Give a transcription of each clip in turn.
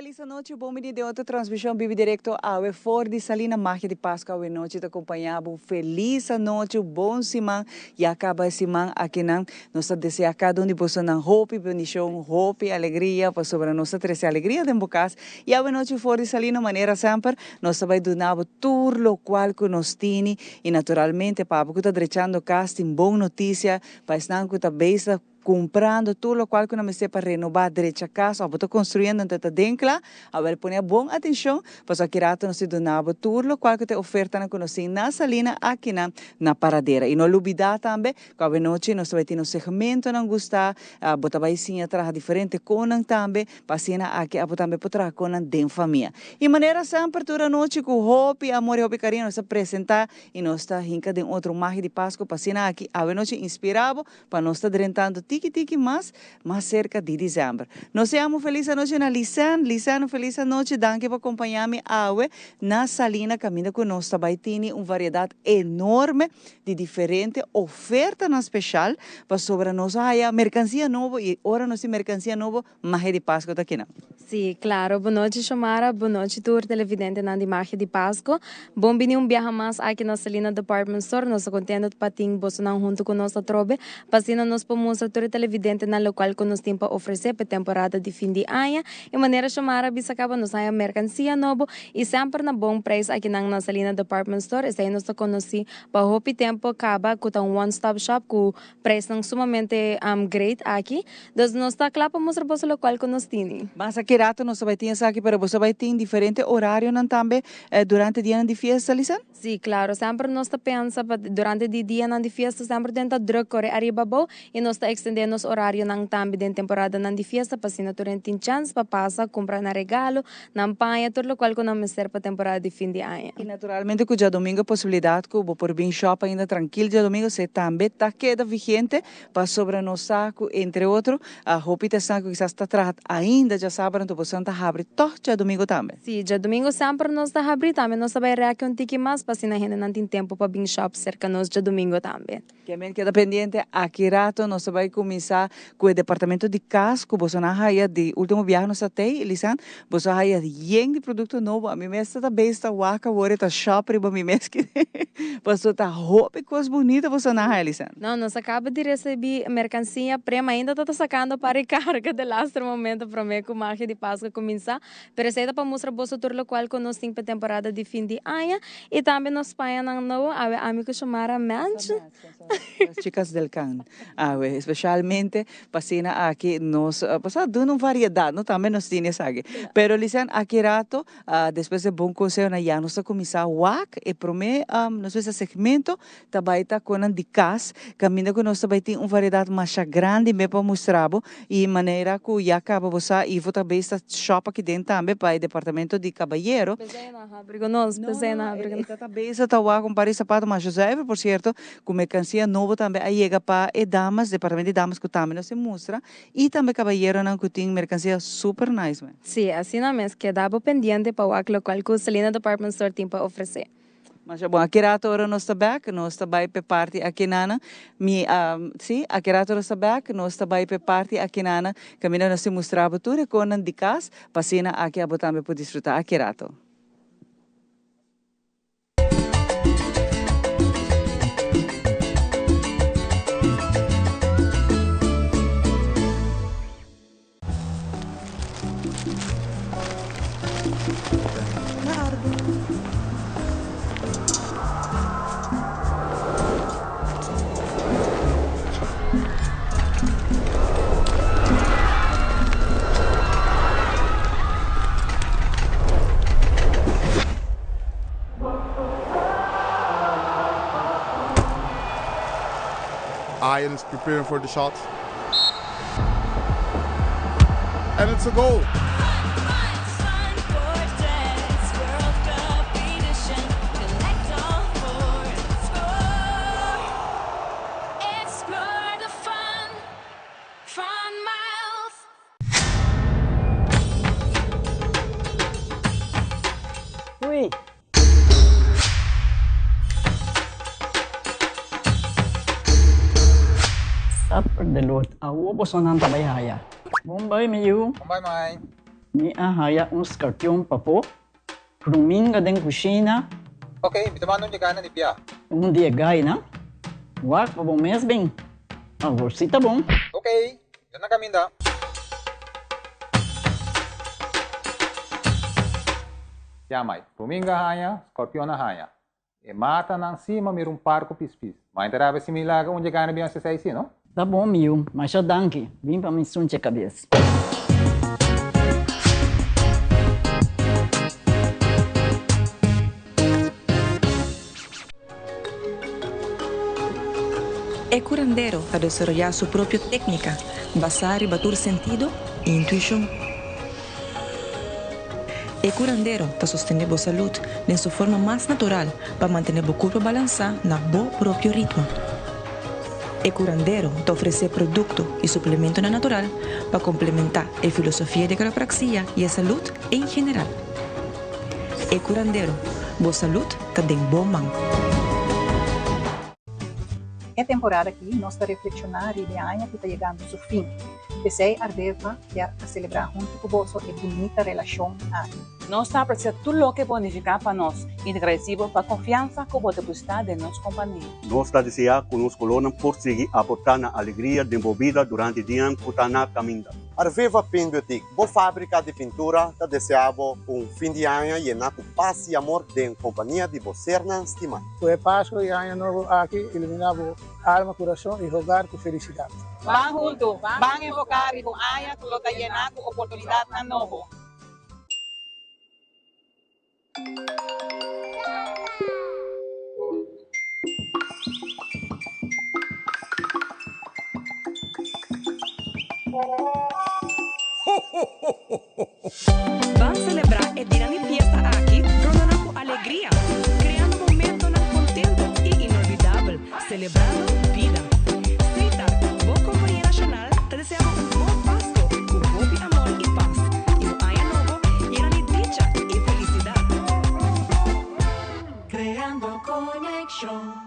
Feliz anochi, bon bini den otro transmishon Bibi Direkto awe for di Salina Magia di Pasco awe nochi ta kompañá bo. Feliz anochi, bon siman, ya kaba e siman akinan. Nos ta desea kada un di bosonan hopi bendishon, hopi alegria, pasobra nos ta trese alegria den bo kas. I awe nochi for di Salina manera semper nos ta bai duna bo tur lokual ku nos tini i naturalmente pa abo ku ta drechando kas tin bon notisia pa esnan ku ta bezig Kumprando tur lokual ku nan mester pa renobá, drecha kas òf bo ta konstruyendo anto ta den kla, awel pone a bon atenshon pasobra aki rato nos ta duna bo tur lokual ku ta e ofertanan ku nos tin na Salina akinan na Paradera. I no lubidá tambe ku awenochi nos ta bai tin nos segmentonan gustá, bo ta bai siña traha diferente konnan tambe pa asina aki abo tambe por traha konnan den famia. I manera semper tur anochi ku hopi amor i hopi kariño nos ta presentá i nos ta hinka den otro magia di Pasku pa asina aki awenochi inspirá bo Pa nos ta drentando tiki tiki mas, mas serka di december. Nos te amo felis anochi na Lisanne. Lisanne un felis anochi, danki pa compaña mi awe na Salina caminda cu nos ta bay tini un variedad enorme di diferente ofertanan special pasobra nos a haya mercancia nobo y ora nos tin mercancia nobo Magia di Pasco ta kinan. Sí, claro. Bon nochi Shomara, bon nochi tur televidentenan di Magia di Pasco. Bon bini un biaha mas aki na Salina Department Store. Nos ta contento pa tin bosonan hunto cu nos atrobe, pa asina nos por mustra tur e televidentenan locual cu nos tin pa ofrece pa e temporada di fin di aña. Y manera Shomara a bisa caba, nos haya mercancia nobo y semper na bon prijs akinan na Salina Department Store. Esey nos ta conoci pa hopi tempo caba cu ta un one stop shop cu Prijsnan sumamente great aki. Dus nos ta kla pa mustra boso lokual ku nos tini. Mas aki rato nos ta bai tin esaki, pero boso bai tin diferente orarionan tambe durante dianan di fiesta, Lisan? Sí, klaro. Semper nos ta pensa pa durante di dianan di fiesta semper den ta druk kore ariba abou i nos ta ekstendé nos orarionan tambe den temporadanan di fiesta pa asina tur hende tin chèns pa pasa kumpra nan regalo, nan paña, tur lokual ku nan mester pa temporada di fin di aña. I naturalmente ku djadomingo e posibilidat ku bo por bin shop ainda trankil djadomingo esei tambe ta keda vigente pasobra nos sa ku entre otro hopi ta esnan ku kisas ta traha ainda djasabra anto boso ta habri tòg djadomingo tambe. Sí, djadomingo semper nos ta habri tambe nos ta bai rèki un tiki mas pa asina hendenan tin tempu pa bin shop serka nos djadomingo tambe. Kemen keda pendiente, aki rato nos ta bai kuminsá ku e departamento di kas ku boso nan haya di ultimo biaha nos ta tei, Lisan, boso a haya yen di produkto nobo, ami mes ta ta bes ta wak awor e ta shop riba mi mes paso ta hopi kos bunita boso nan haya, Lisan. No, nos a kaba di resibí merkansia, prema ainda ta ta sakando pa rekarga de laster momento promé ku magia di Paskua kuminsá, Pero esei ta pa mustra boso tur lokual ku nos tin pa e temporada di fin di aña i tambe nos pañanan nobo awe ami ku Shomara Mench. Las chicas del can awe especialmente pa asina aki nos pasobra duna un variedad no tambe nos tin esaki pero Lisanne aki rato despues di bon consehonan ya nos ta cuminsa wak e prome nos mester segmento Ta bai ta konan di kas, kaminda ku nos ta bai tin un variedat masha grandi me pa mustra bo i manera ku ya kaba bo sa Ivo ta bay sta shop aki den tambe pa e departamento di kabayero. P'esei nan habri ku nos, p'esei nan habri ku nos. E ta bay sta ta wak un par di sapato masha zuiver por sierto, ku merkansia nobo tambe a yega pa e damas, departamento di damas ku tambe nos e mustra i tambe kabayeronan ku tin merkansia super nice men. Sí, asina mes, keda bo pendiente pa wak lokual ku Selena Department Store tin pa ofresé. Masha bon, aki rato ora nos ta bek, nos ta bai p'e parti akinana. Mi a, sí, aki rato nos ta bek, nos ta bai p'e parti akinana, kaminda nos tin mustra bo tur e konan di kas, pa asina aki abo tambe por disfrutá aki rato. Ian is preparing for the shot. And it's a goal. Supper de lot. Awo bosonan ta bai haya. Bon bai mi yu. Bon bai mai. Mi a haya un scorpion pafó, Ruminga den kushina. Ok, mi ta manda un yegana di bia. Un di e gainan, Wak pa bo mes bin. Awor si ta bon. Ok, mi ta na kaminda. Ya mai, Ruminga haña, scorpion a haña. E matanan si ma mira un par ku pispis. Ma e ta rabia si mi laga un yegana bin hasi esei si, no? Ta bon mi yu, masha danki. Bin pa mi sunche kabes. E curandero ta desaroyá su propio técnica basá riba tur sentido i intuishon. E curandero ta sostené bo salud den su forma mas natural pa mantené bo curpa balansá na bo propio ritmo. E curandero ta ofresé producto i suplementonan natural pa complementá e filosofia di quiropraxia i e salud en general. E curandero, bo salud ta den bo man. E temporada aki nos ta reflekshoná riba e aña ku ta yegando su fin. P'esei Ardeva kier a selebrá huntu ku boso e bunita relashon aki. Nos ta apresia tur loke bo a nifiká pa nos i ta gradisí bo pa konfiansa ku bo depositá den nos kompania. Nos ta deseá ku nos kolónan por sigui aportá na alegria den bo bida durante dianan ku ta na kaminda. Arveva Paint Boutique, bo fábrika di pintura, ta deseá bo un fin di aña yená ku pas i amor den kompania di bo sernan stimá. Ku e Pasku i Aña Nobo aki iluminá bo alma, kurason i hogar ku felisidat. Ban huntu, ban enfoká riba un aña ku lo ta yená ku oportunidatnan nobo. Ban selebrá e dianan di fiesta aki rondonan ku alegria, kreando momentonan kontento i inolvidabel, selebrando bida. Setar, bo kompania nashonal, ta deseá bo un bon Pasko ku hopi amor i pas, i un aña nobo yena di dicha i felisidat. Creando conexion.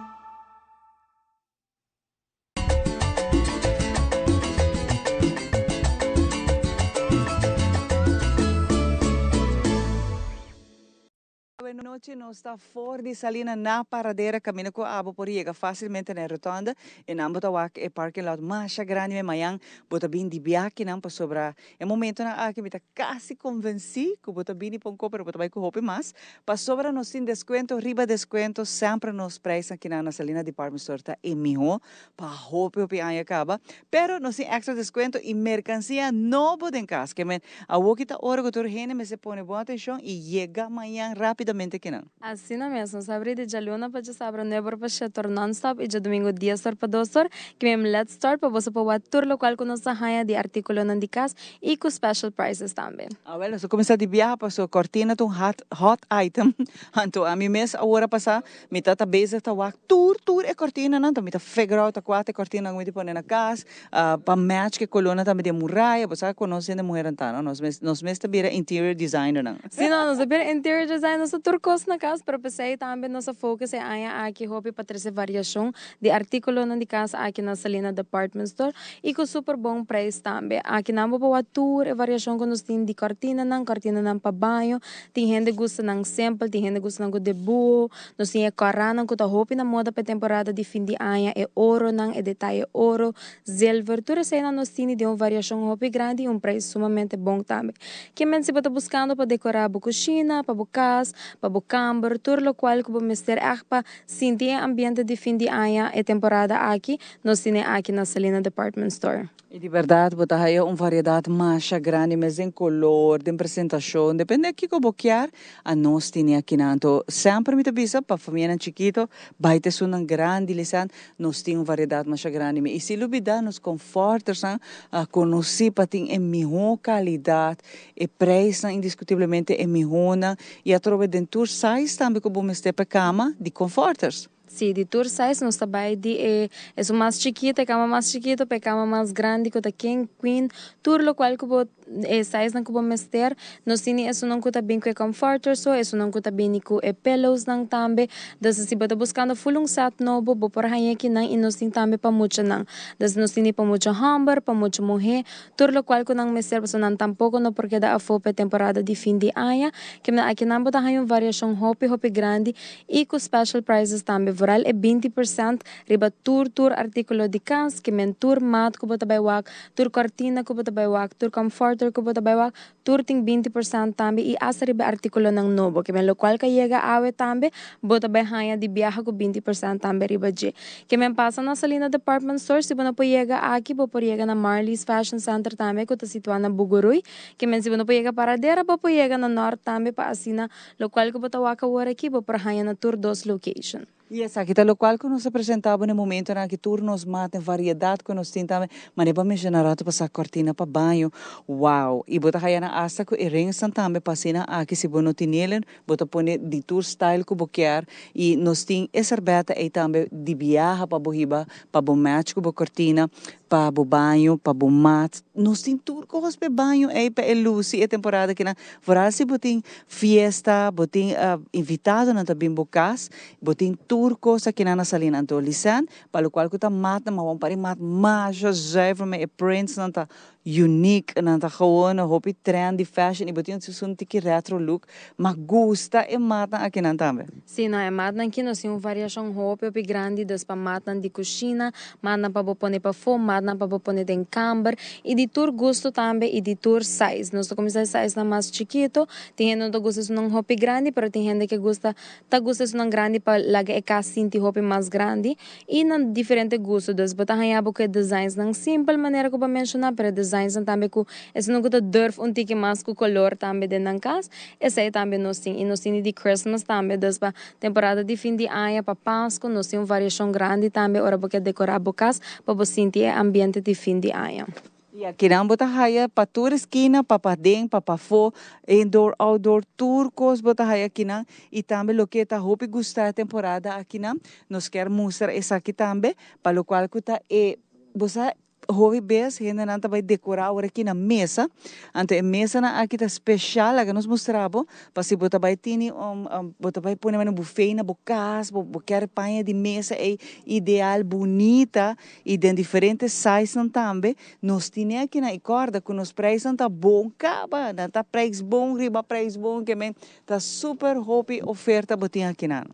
Awe nochi nos ta for di Salina na Paradera caminda cu abo por yega facilmente na e rotonde y nan bo ta wak e parking lot masha grandi me mayan bo ta bin di biakinan pasobra e momentonan aki mi ta casi convenci cu bo ta bini pa un ko pero bo ta bay cu hopi mas pasobra nos tin descuento riba descuento semper nos prijsnan kinan na Salina Department Store ta e miho pa hopi hopi aña caba pero nos tin extra descuento y mercancia nobo den cas ke men awoki ta ora cu tur hende mester pone bon atencion y yega mañan rapidamente kinan. Asina mes, nos abri di djaluna pa djasabra nuebe or pa shete or non-stop y djadumingo dies or pa dos or. Ki men let's start pa boso por wak tur locual cu nos ta haña di articulonan di cas y cu special prices tambe. Awel, nos a cuminsa di biaha pasobra cortina ta un hot hot item. Anto ami mes awor a pasa Mi ta ta bezig ta wak tur tur e cortinanan, ta mi ta figure out ta cua ta e cortinanan cu mi ta pone na cas, pa match cu e colornan tambe di e muraya, bo sa cu nos hende muhernan ta no, nos mes nos mes ta bira interior designernan. Si no, nos ta bira interior designer, nos ta tur cos na cas, pero p'esey tambe nos a focus e aña aki hopi pa trece variacion di articulonan di cas aki na Salina Department Store y cu super bon prijs tambe. Aki nan bo por wak tur e variacion cu nos tin di cortinanan, cortinanan pa baño, Tin hende gusta nan simpel, tin hende gusta nan ku debuho. Nos tin e kòrànan ku ta hopi na moda pa e temporada di fin di aña, e oronan, e detaye oro, zilver, tur eseinan nos tini den un variashon hopi grandi i un preis sumamente bon tambe. Kimen si bo ta buskando pa dekorá bo kushina, pa bo kas, pa bo kamber, tur lokual ku bo mester ègt pa sinti e ambiente di fin di aña e temporada aki, nos tine aki na Salina Department Store. I di berdad bo ta haya un variedad masha grandi mes den color, den presentacion, depende kico bo kier, a nos tini akinan. Anto semper mi ta bisa pa famianan chikito bay ta esunnan grandi lisan, nos tin un variedad masha grandi mes. I si lubida nos comfortersnan a conoci pa tin e miho calidad, e prijsnan indiscutiblemente e mihonan i atrobe den tur size tambe cu bo mester pa e cama di comforters. Sí, di tur size nos ta bai di e esun mas chikito, e kama mas chikito pa e kama mas grandi ku ta king, queen, tur lokual ku bo. E sizenan ku bo mester. Nos tini esunnan ku ta bin ku e comforter so, esunnan ku ta bini ku e pillowsnan tambe. Dus si bo ta buskando full un set nobo, bo por haña akinan i nos tin tambe pa muchanan. Dus nos tini pa mucha hòmber, pa mucha muhé, tur lokual ku nan mester pasobra nan tampoko no por keda afó pa e temporada di fin di aña. Kemina akinan bo ta haña un variashon hopi hopi grandi i ku special prices tambe, vooral e 20% riba tur tur artíkulo di kas, kemen tur mat ku bo ta bai wak, Tur cortina cu bo ta bay wak, tur comforter cu bo ta bay wak, tur tin 20% tambe y hasta riba e articulonan nobo. Ke men locual ka yega awe tambe, bo ta bay haña di biaha cu 20% tambe riba dje. Ke men pasa na Salina Department Store, si bo no por yega aki, bo por yega na Marley's Fashion Center tambe cu ta situa na Bugurui. Ke men si bo no por yega Paradera, bo por yega na Noord tambe pa asina locual cu bo ta wak awor aki, bo por haña na tur dos location. I esaki ta lokual ku nos a presentá bo na e momentonan aki tur nos mat en variedat ku nos tin tambe. Manera bo a menshoná rato pasá kortina pa baño, wow! I bo ta haya nan asta ku e ringsnan tambe pa asina aki si bo no tin nelen bo ta pone di tur style ku bo kier i nos tin e serbèta ei tambe di biaha pa bo hiba pa bo match ku bo kortina pa bo baño, pa bo mat. Nos tin tur kos pa e baño ei pa e lusi e temporada kinan. Vooral si bo tin fiesta, bo tin invitadonan ta bin bo kas, bo tin tur kos akinan na Salina. Anto Lisanne, pa lokual ku ta matnan, ma bo pari mat masha zuiver, ma e printsnan ta unique, nan ta gewoon hopi trendy fashion i bo tin un tiki retro look, ma gusta e matnan akinan tambe. Sí, no, e matnan aki nos tin un variashon hopi hopi grandi, dus pa matnan di kushina, matnan pa bo pone pafó, matnan pa bo pone den kamber, i di tur gusto tambe i di tur size. Nos ta kuminsá e sizenan mas chikito, tin hende no ta gusta esunnan hopi grandi, pero tin hende ke gusta ta gusta esunnan grandi pa laga e kas sinti hopi mas grandi, i nan diferente gusto. Dus bo ta haña bo ku e designsnan simpel manera ku bo a menshoná, pero e designsnan tambe ku esunnan ku ta durf un tiki mas ku kolor tambe den nan kas. Esei tambe nos tin i nos tin di Christmas tambe, dus pa temporada di fin di aña, pa Pascu, nos tin un variashon grandi tambe ora bo ke dekorá bo kas pa bo sinti e ambiente di fin di aña. I akinan bo ta haya pa tur eskina, pa paden, pa pafó, indoor, outdoor, tur kos bo ta haya akinan i tambe loke ta hopi gusta e temporada akinan, nos kier mustra esaki tambe, pa lokual ku ta e bo sa Hopi bes hendenan ta bai dekorá ora aki na mesa. Anto e mesanan aki ta speshal, laga nos mustra bo, pa si bo ta bai tini un, bo ta bai pone un bufé na bo kas, bo bo kier paña di mesa ei ideal, bunita i den diferente sizenan tambe. Nos tine akinan i kòrda ku nos preisnan ta bon kaba, nan ta preis bon riba preis bon, ke men ta super hopi oferta bo tin akinan.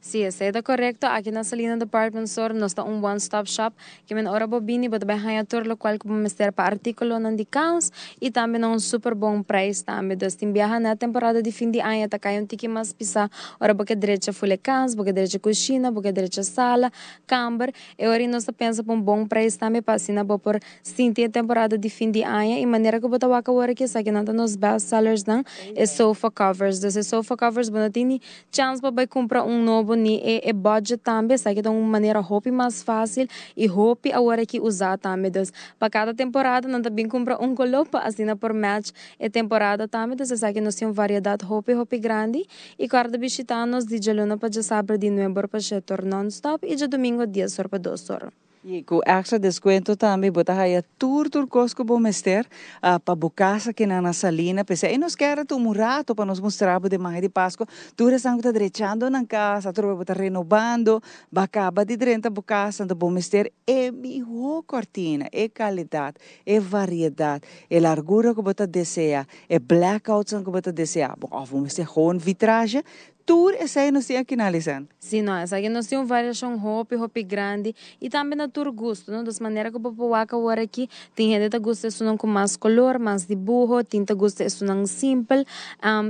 Sí, esei ta korekto. Aki na Salina Department Store nos ta un one stop shop. Ke men ora bo bini bo ta bai haña tur lokual ku bo mester pa artíkulonan di kas i tambe na un super bon preis tambe. Dus tin biaha na e temporada di fin di aña ta kai un tiki mas pisá ora bo ke drecha ful e kas, bo ke drecha kushina, bo ke drecha sala, kamber. E ora ei nos ta pensa pa un bon preis tambe pa asina bo por sinti e temporada di fin di aña i manera ku bo ta wak awor aki esakinan ta nos best sellersnan, e sofa covers. Dus e sofa covers bo no tin ni Chans pa bai kumpra un nobo ni e e budget tambe, esaki ta un manera hopi mas fácil i hopi awor aki usá tambe. Dus pa kada temporada nan ta bin kumpra un koló pa asina por match e temporada tambe. Dus esaki nos tin un variedat hopi hopi grandi i kòrda bishitá nos di djaluna pa djasabra di nuebe or pa shete or non stop i djadumingo dies or pa dos or. I ku extra deskuento tambe bo ta haya tur tur kos ku bo mester pa bo kas akinan na Salina. P'esei nos kier a tuma un rato pa nos mustra bo den Mahe di Pasko tur esnan ku ta drechando nan kas, atrobe bo ta renobando, bo a kaba di drenta bo kas, anto bo mester e mihó kòrtina, e kalidat, e variedat, e largura ku bo ta desea, e blackoutsnan ku bo ta desea, òf bo mester gewoon vitrahe, Tur esei nos tin aki na Alisant. Sí, no, esaki nos tin un variashon hopi, hopi grandi i tambe na tur gusto, no? Dus manera ku bo por wak awor aki, tin hende ta gusta esunnan ku mas kolor, mas dibuho, tin ta gusta esunnan simpel,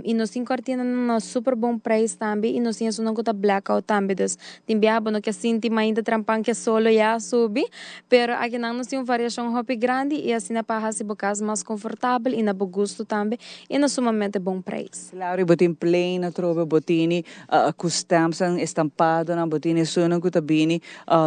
i nos tin kòrtinanan na super bon preis tambe i nos tin esunnan ku ta blackout tambe. Dus tin biaha bo no ke sinti mainta trampan ke solo ya a subi, pero akinan nos tin un variashon hopi grandi i asina pa hasi bo kas mas konfortabel i na bo gusto tambe i na sumamente bon preis. Claro, y bo tin plain atrobe, bo tin. bini ku stampsnan, estampadonan, bo tin esunnan ku ta bini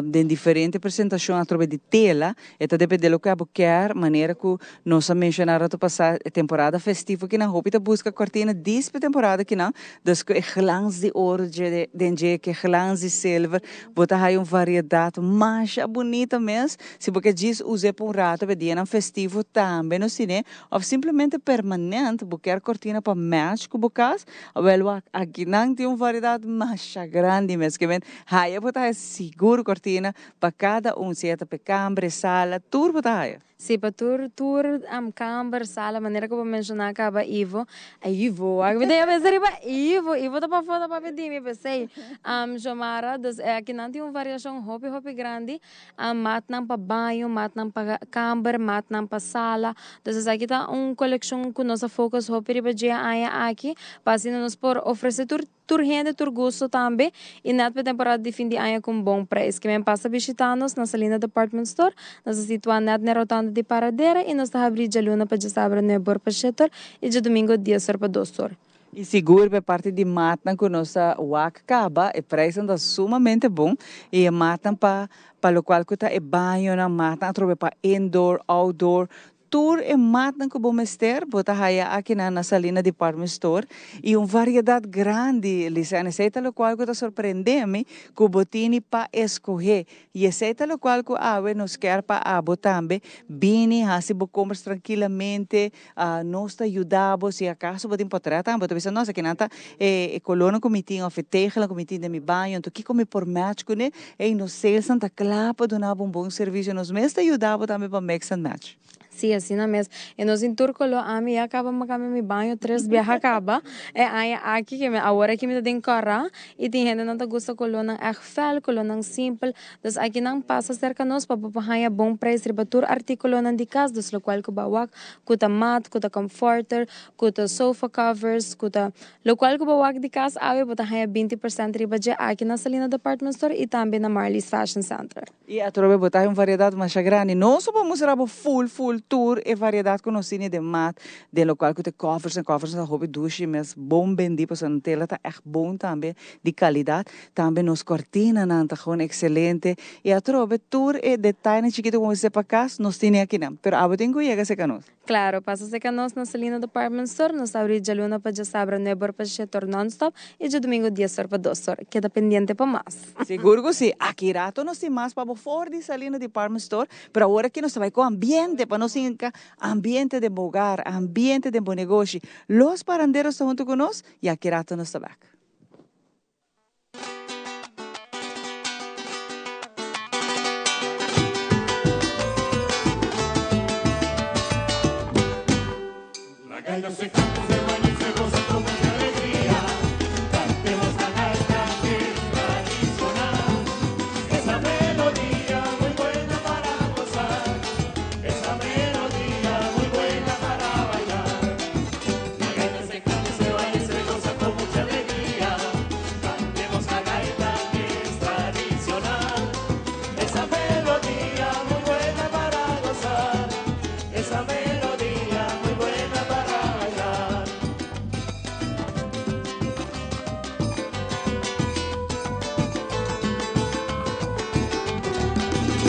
den diferente presentashon atrobe di tela. E ta depende loke abo kier, manera ku nos a menshoná rato pasá, e temporada festivo kinan hopi ta buska kortina dis p'e temporada kinan, dus ku e glans di oro dje den dje, ku e glans di silver, bo ta haya un variedat masha bunita mes. Si bo ke djis us'é pa un rato p'e dianan festivo tambe nos tine, òf simplemente permanent bo kier kortina pa match ku bo kas, awèl wak akinan tin un variedat masha grandi mes. Ke men haya bo ta haya sigur kortina Pa kada un, sea ta p'e kamber, e sala, tur bo ta haya. Sí, pa tur, tur kamber, sala, manera ku bo menshoná kaba Ivo, Ivo, wak mi ta yama esei riba Ivo, Ivo ta pafó ta papia di mi p'esei. Xiomara, dus akinan tin un variashon hopi hopi grandi, matnan pa baño, matnan pa kamber, matnan pa sala, dus esaki ta un kolekshon ku nos a focus hopi riba dje aña aki, pa asina nos por ofresé tur. Tur hende tur gusto tambe y net pa e temporada di fin di aña cu un bon prijs. Kimen pasa bishita nos na Salina Department Store. Nos ta situa net na e rotonda di Paradera y nos ta habri djaluna pa djasabra nuebe or pa shete or y djadomingo dies or pa dos or. Y sigur pa e parti di matnan cu nos ta wak caba, e prijsnan ta sumamente bon y e matnan pa pa locual cu ta e bañonan, matnan atrobe pa indoor, outdoor, Tur e matnan ku bo mester bo ta haya akinan na Salina Department Store y un variedad grandi, Lisanne. Esey ta locual cu ta sorprende mi cu bo tini pa escoge. Y esey ta locual cu awe nos kier pa abo tambe bini haci bo compras trankilamente. Nos ta yuda bo si acaso bo tin potret tambe bo ta bisa no esakinan ta e colornan cu mi tin of e tegelnan cu mi tin den mi baño anto kico mi por match cune. Ey nos salesnan ta cla pa duna bo un bon servicio. Nos mes ta yuda bo tambe pa mix and match. Sí, asina mes. E nos tin tur color. Ami ya caba mi cambia mi baño tres biaha caba. E aña aki ke mi awor aki mi ta den cora y tin hendenan ta gusta colornan echt fel, colornan simpel. Dus aki nan pasa cerca nos pa bo por haña bon prijs riba tur articulonan di cas, dus locual cu bo a wak cu ta mat, cu ta comforter, cu ta sofa covers, cu ta Locual cu bo wak di cas awe bo ta haña 20% riba dje aki na Salina Department Store y tambe na Marley's Fashion Center. Y atrobe bo ta haña un variedad masha grandi. Nos por mustra bo full full tur e variedad cu nos tini den mat, den locual cu ta covers en covers ta hopi dushi mes bon bendi pasobra nan tela ta echt bon tambe di calidad. Tambe nos cortinanan ta gewoon excelente y atrobe tur e detayenan chikito cu bo mester pa cas nos tini akinan. Pero abo tin cu yega cerca nos. Claro, pasa seca nos na Salina Department Store, nos ta abri djaluna pa djasabra nuebe or pa shete or non-stop y djadomingo dies or pa dos or. Keda pendiente pa mas. Sigur cu si, aki rato nos tin mas pa bo for di Salina Department Store, pero awor aki nos ta bay cu ambiente pa nos hinca ambiente den bo hogar, ambiente den bo negoshi. Los Paranderos ta hunto cu nos y aki rato nos ta bek.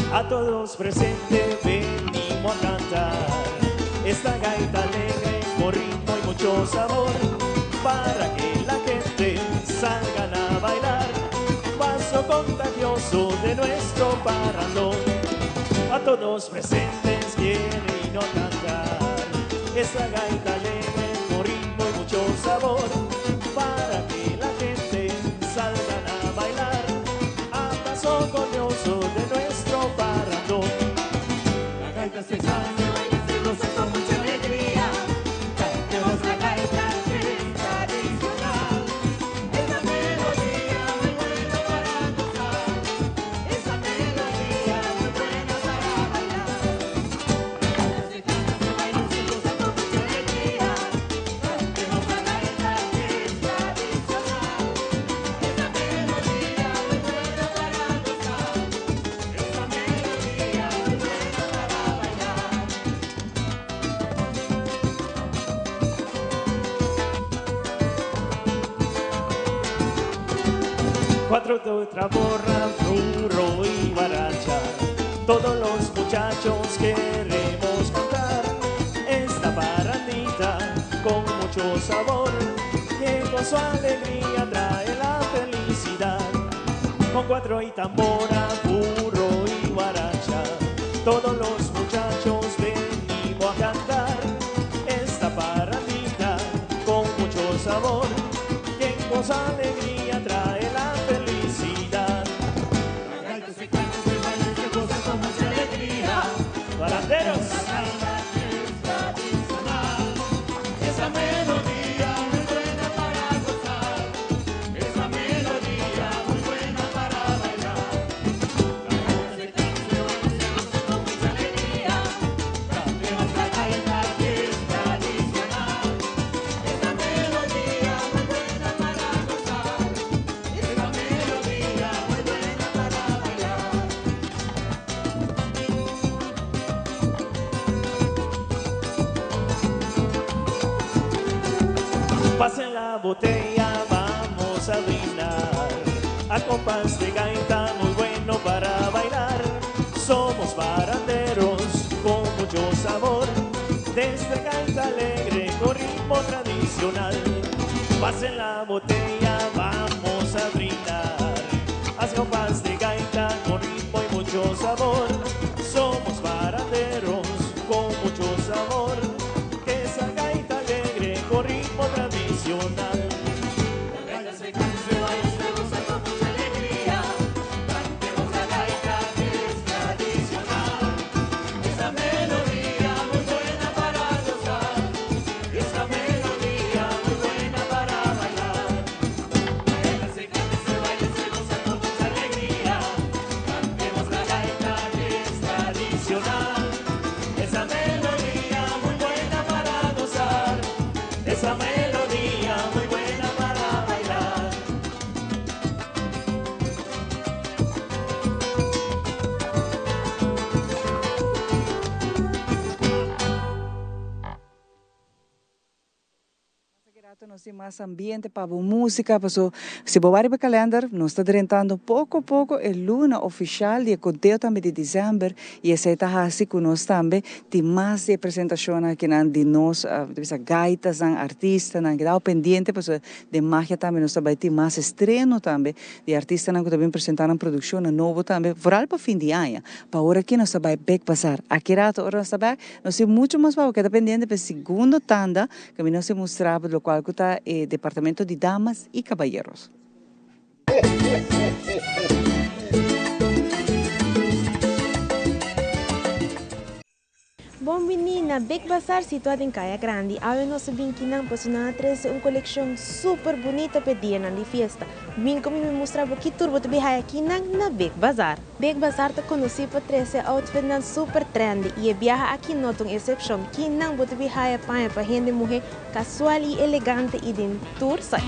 A todos presentes venimos a cantar esta gaita alegre con ritmo y mucho sabor para que la gente salgan a bailar paso contagioso de nuestro parrandón. A todos presentes quieren a cantar esta gaita alegre con ritmo y mucho sabor para que la gente salgan a bailar a paso glorioso de nuestro parrandón. La gaita se canta, se baila, se goza con mucha alegría. Cantemos la gaita que es tradicional. Esa melodía muy buena para gozar. Esa melodía muy buena para bailar. La gaita se canta, se baila, se goza con mucha alegría. Cantemos la gaita que Cuatro de otra borra, burro y guaracha. Todos los muchachos queremos cantar esta parrandita con mucho sabor, que con su alegría trae la felicidad. Con cuatro y tambora, burro y guaracha, todos los muchachos venimos a cantar esta parrandita con mucho sabor, que con su alegría trae la felicidad. La gaita se canta, se baila y se goza con mucha alegría. ¡Parranderos! La gaita es tradicional. Esa melodía muy buena para gozar. Esa melodía muy buena para bailar. La gaita se canta, se baila y se goza con mucha alegría. Cantemos la gaita que es tradicional. Esa melodía muy buena para gozar. Esa melodía muy buena para bailar. Pasen la botella, vamos a brindar. A compás de gaita muy bueno para bailar. Somos parranderos con mucho sabor. Desde Gaita Alegre con ritmo tradicional. Pasen la botella, vamos a brindar. A compás de gaita con ritmo y mucho sabor. Somos parranderos con mucho sabor. Que esa gaita alegre con ritmo tradicional. La gaita se canta, se baila y se goza con mucha alegría. Cantemos la gaita que es tradicional. Esa melodía muy buena para gozar. Esa melodía muy buena para bailar. La gaita se canta, se baila y se goza con mucha alegría. Cantemos la gaita que es tradicional. Esa melodía muy buena para gozar. Esa melodía muy buena para bailar. Nos tin mas ambiente pa bo musica, paso si bo wak calendar, nos ta drentando poco poco e luna oficial di conteo tambe di december y esey ta haci cu nos tambe tin mas di presentacion aki nan di nos uh, gaitas nan artista nan keda pendiente, paso di magia tambe nos tambe tin mas estreno tambe di artista nan cu tambe presenta nan produccion nobo tambe, vooral pa fin di aña. Pa awor aki nos tambe Big Bazaar. Aki rato ora nos tambe nos tin mucho mas pa keda pendiente pa segundo tanda cu nos ta mustra lo cual ta departamento di damas y caballeros. Bon bini na Big Bazaar situa na Caya Grandi. Awe nos bin akinan paso nan a trece un coleccion super bunita pa dia di fiesta. Bin cu mi mustra ki tur bo ta haya aki na Big Bazaar. Big Bazaar ta conoci pa trece outfit nan super trendy y e biaha aki no ta un excepcion. Akinan bo ta haya paña pa hende muhe casual y elegante y den tur size.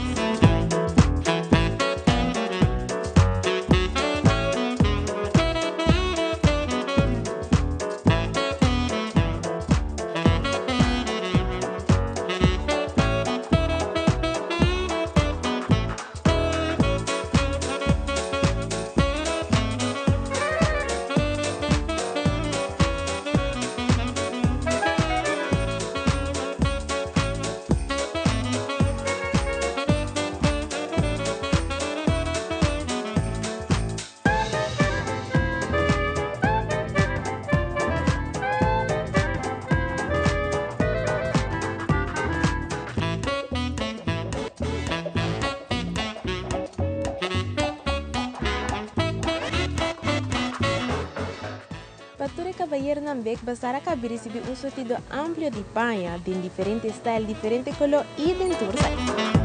Pa tur caballero na Big Bazaar a caba di ricibi un surtido amplio di paña, di diferente style, diferente color y di tur size.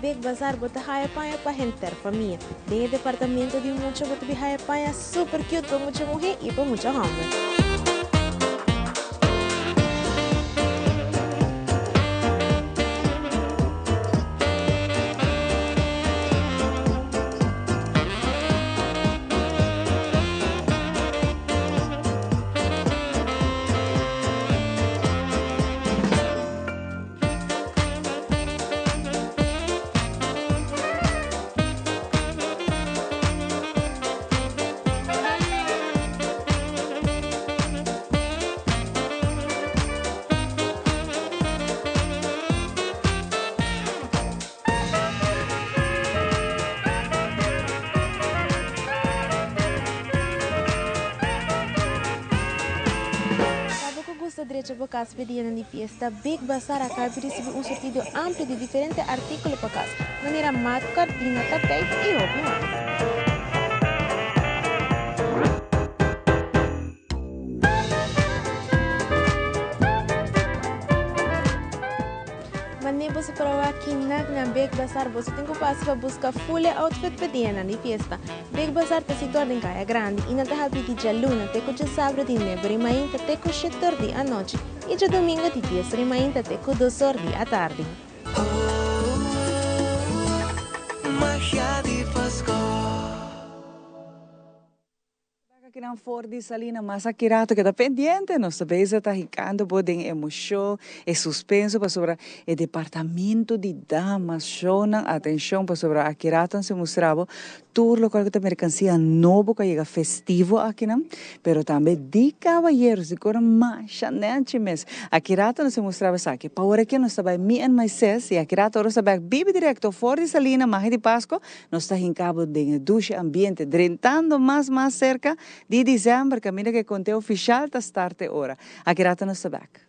Big Bazaar bo ta haya paña pa henter famia. Den e departamento di mucha bo ta bin haya paña super cute pa mucha muhe y pa mucha homber. Pa bo ku gusta drecha bo kas p'e dianan di fiesta, Big Bazaar a kaba di risibi un surtido amplio di diferente artíkulo pa kas, manera mat, kòrtina, tapijt i hopi mas. Mane boso por a wak kinak na Big Bazaar boso tin ku pasa pa buska full e outfit pa dianan di fiesta. Big Bazaar ta situa den Kaya Grandi i nan ta habri di djaluna te ku djasabra di nuebe ori mainta te ku shete or di anochi i djadumingu di dies ori mainta te ku dos or di atardi. Magia di Pasco. Bek akinan for di Salina mas aki rato keda pendiente nos ta bezig ta hikando bo den emocion e suspenso pasobra e departamento di damas shownan atencion pasobra aki rato nan se mustra bo tur locual cu ta mercancia nobo cu a yega festivo akinan pero tambe di caballeros di cora masha nechi mes aki rato nan se mustra bo esaki pa ora aki nos ta bay me and my sis y aki rato ora nos ta bek bibi directo for di Salina magia di Pasco Nos ta hinca bo den e dushi ambiente, drentando mas mas cerca di december, caminda cu e conteo oficial ta start e ora. Aki rato nos ta bek.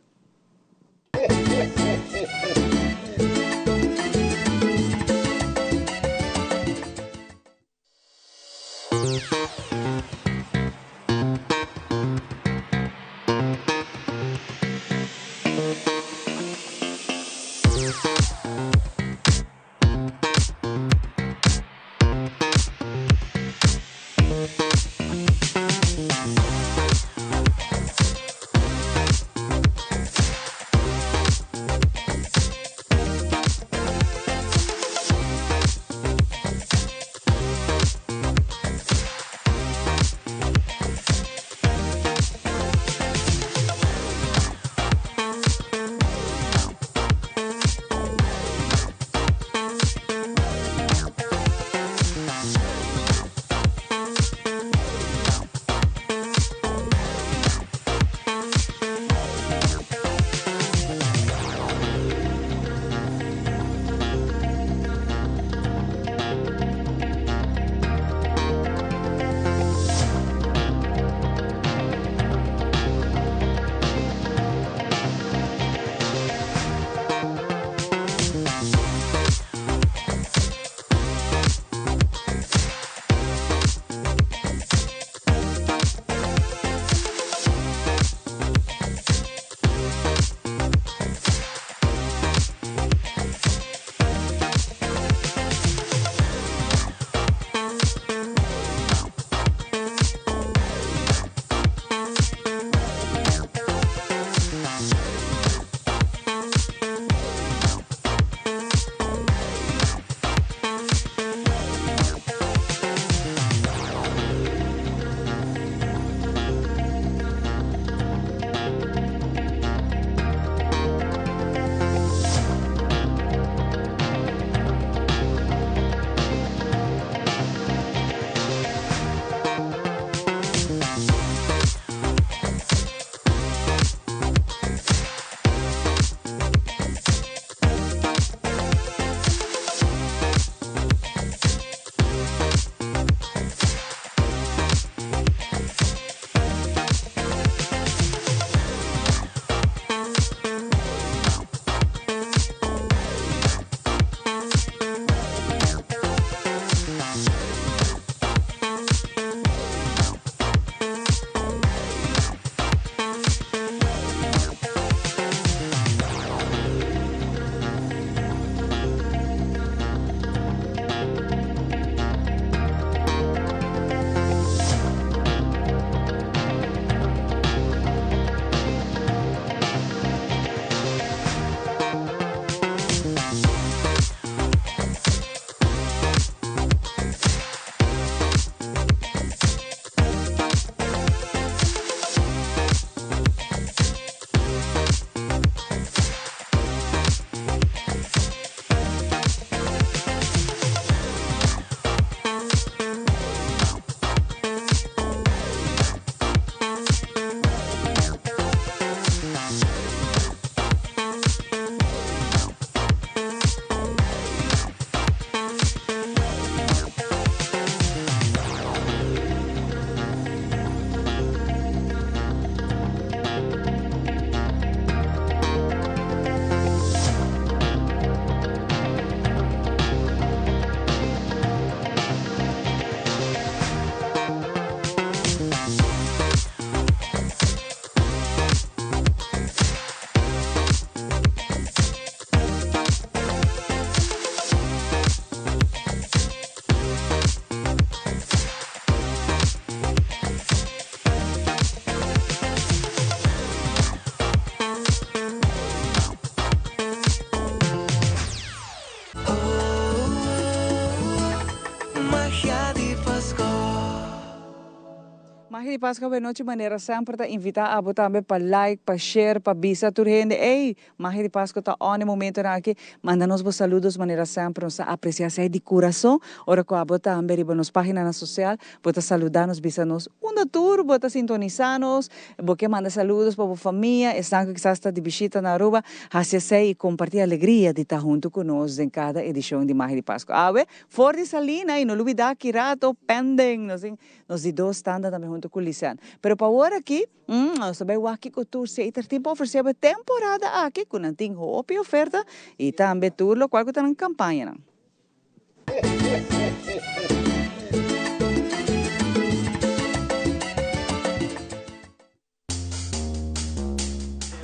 di Pascua Buenochi manera semper ta invita abo tambe pa like, pa share, pa bisa tur hende ey Magia di Pascua ta on e momentonan aki. Manda nos bo saludos manera semper nos ta aprecia esey di curason. Ora cu abo tambe riba nos paginanan social bo ta saluda nos bisa nos unda tur bo ta sintonisa nos, bo ke manda saludos pa bo famia, esnan cu kisas ta di bishita na Aruba, haci esey y comparti alegria di ta hunto cu nos den cada edicion di Magia di Pascua. Awe for di Salina y no lubida ki rato pending nos tin nos di dos tanda tambe hunto cu Lisanne. Pero pa awor aki nos ta bay wak kico tur Seater tin pa ofrece bo e temporada aki cu nan tin hopi oferta y tambe tur locual cu ta nan campañanan.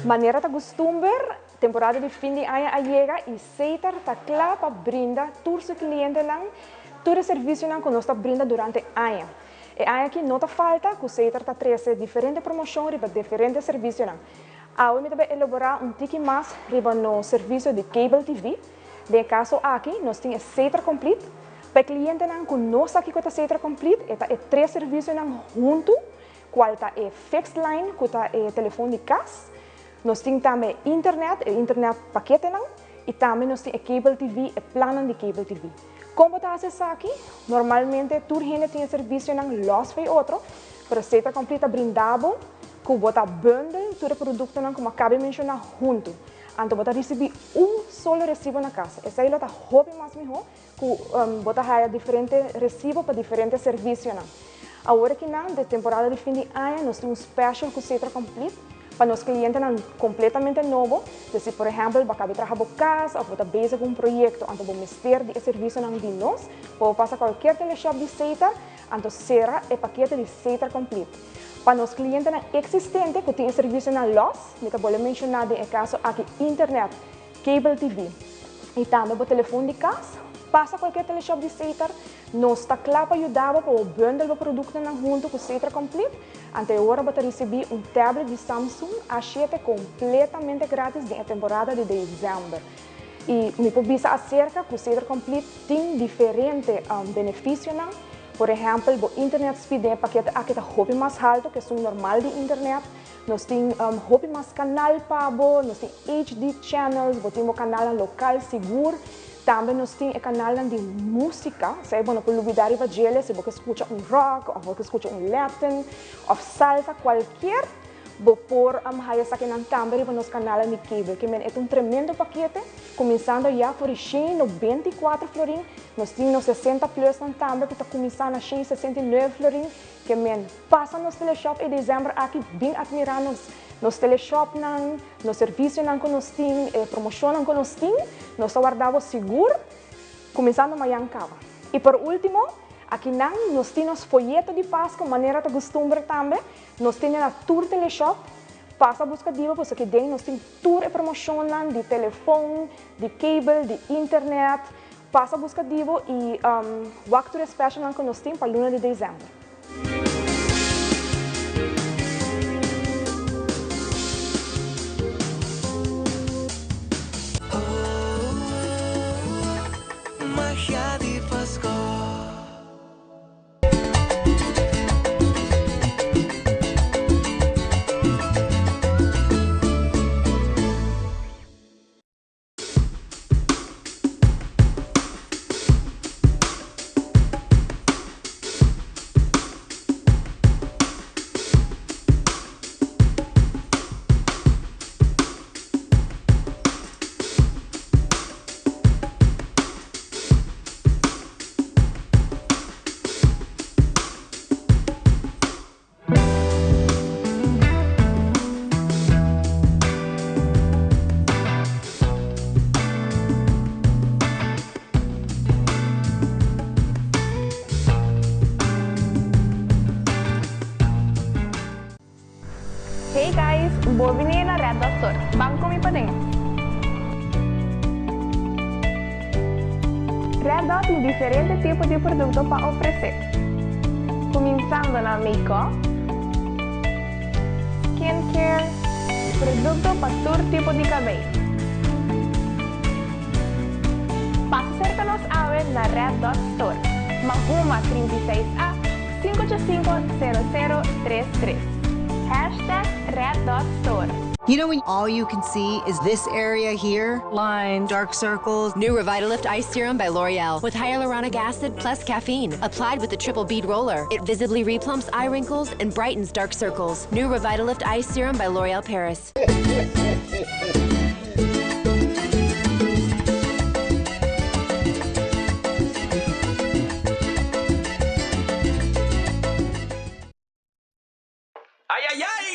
Manera ta gustumber, temporada di fin di aña a yega y Setar ta cla pa brinda tur su clientenan tur e servicionan cu nos ta brinda durante aña. E aña aki no ta falta cu Setar ta trece diferente promocion riba diferente servicionan. Awe mi ta bay elabora un tiki mas riba nos servicio di Cable TV. Den e caso aki nos tin e Setar Complete. Pa e clientenan cu no sa kico ta Setar Complete, e ta e tres servicionan hunto. Cual ta e fixed line cu ta e telefon di cas. Nos tin tambe e internet, e internet paketenan y tambe nos tin e cable TV, e plannan di cable TV. Con bo ta haci esaki? Normalmente tur hende tin e servicionan los fey otro, pero Setra Complete ta brinda bo cu bo ta bundle tur e productonan cu mi a caba di menciona hunto. Anto bo ta ricibi un solo recibo na cas. Esey lo ta hopi mas miho Ku bo ta haya diferente resibo pa diferente servisionan. Awor akinan den temporada di fin di aña nos tin un special ku Setra Complete pa nos klientenan kompletamente nobo. Dus si por ehèmpel bo a kabi traha bo kas òf bo ta bezig ku un proyekto anto bo mester di e servisionan di nos, bo por pasa kualkier teleshòp di Setar anto sera e pakete di Setar Complete. Pa nos klientenan eksistente ku tin e servisionan lòs, mi ta bolbe menshoná den e kaso aki internet, Cable TV y tambe bo telefon di cas, pasa cualkier teleshop di Setar, nos ta cla pa yuda bo pa bo bundle bo productonan hunto cu Setar Complete. Ante e ora bo ta ricibi un tablet di Samsung A shete completamente gratis den e temporada di december. Y mi por bisa acerca cu Setar Complete tin diferente beneficionan, por ehempel bo internet speed den e pakete aki ta hopi mas halto cu esun normal di internet. Nos tin hopi mas kanal pa bo, nos tin HD channels, bo tin bo kanalnan lokal sigur. Tambe nos tin e kanalnan di músika, esei bo no por lubidá riba djele si bo ke skucha un rock òf bo ke skucha un latin òf salsa, kualkier bo por haya esakinan tambe riba nos kanalnan di cable. Ke men e ta un tremendo pakete, kuminsando ya for di 194 florin, nos tin nos 60 plusnan tambe ku ta kuminsá na 169 florin. Ke men pasa nos teleshop e december aki bin admira nos nos teleshopnan, nos servicionan cu nos tin, e promocionnan cu nos tin, nos ta warda bo sigur cuminsando mayan caba. Y por ultimo, aki nan nos tin nos folleto di Pasco manera ta gustumber tambe, nos tene na tur teleshop, pasa busca dibo pasobra aki den nos tin tur e promocionnan di telefon, di cable, di internet, Pasa buska di bo y wak tur e specialnan cu nos tin pa luna di december. Magia di Pasco. Hey guys, bo bini na Red Dot Store. Ban cu mi paden. Red Dot tin diferente tipo di producto pa ofrece. Cuminsando na make-up, skincare, producto pa tur tipo di cabey. Pasa cerca nos awe na Red Dot Store, Mahuma 36 A. 585 0033. Hashtag Red Dot Store. You know when all you can see is this area here? Lines, dark circles. New Revitalift Ice Serum by L'Oreal with hyaluronic acid plus caffeine. Applied with the triple bead roller. It visibly replumps eye wrinkles and brightens dark circles. New Revitalift Ice Serum by L'Oreal Paris. Ay ay ay!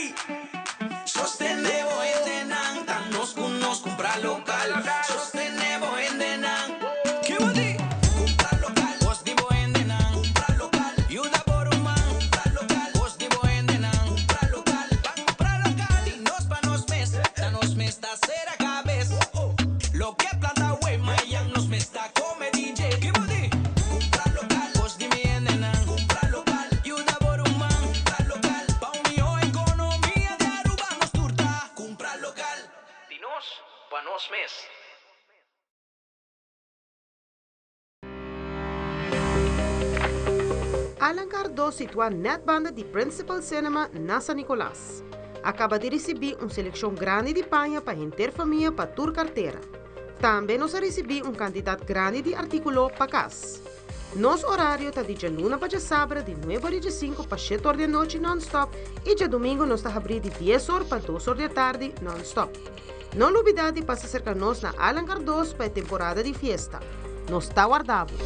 Sostene bo hendenan, ta nos ku nos kumpra lokal. Sostene bo hendenan. Ki bo di? Kumpra lokal. Kos di bo hendenan. Kumpra lokal. Yuda bo ruman. Kumpra lokal. Kos di bo hendenan. Kumpra lokal. Ban kumpra lokal. Di nos pa nos mes. Ta nos mes ta sera kabes. Loke planta awe, mayan nos mes ta kome di dje. Ki bo di? Kumpra lokal. Kos di mi hendenan. Kumpra lokal. Yuda bo ruman. Kumpra lokal. Pa un mihó ekonomia di Aruba nos tur ta kumpra lokal. Di nos pa nos mes. Alan Cardo situá nèt banda di Principal Cinema na San Nicolas. A kaba di risibí un selekshon grandi di paña pa henter famia pa tur kartera. Tambe nos a risibí un kantidat grandi di artíkulo pa kas. Nos orario ta di djaluna pa djasabra di nuebe or i djesinku pa shete or di anochi nònstòp i djadumingu nos ta habrí di dies or pa dos or di atardi nònstòp. No lubidá di pasa serka nos na Alan Cardoz pa e temporada di fiesta. Nos ta warda bo!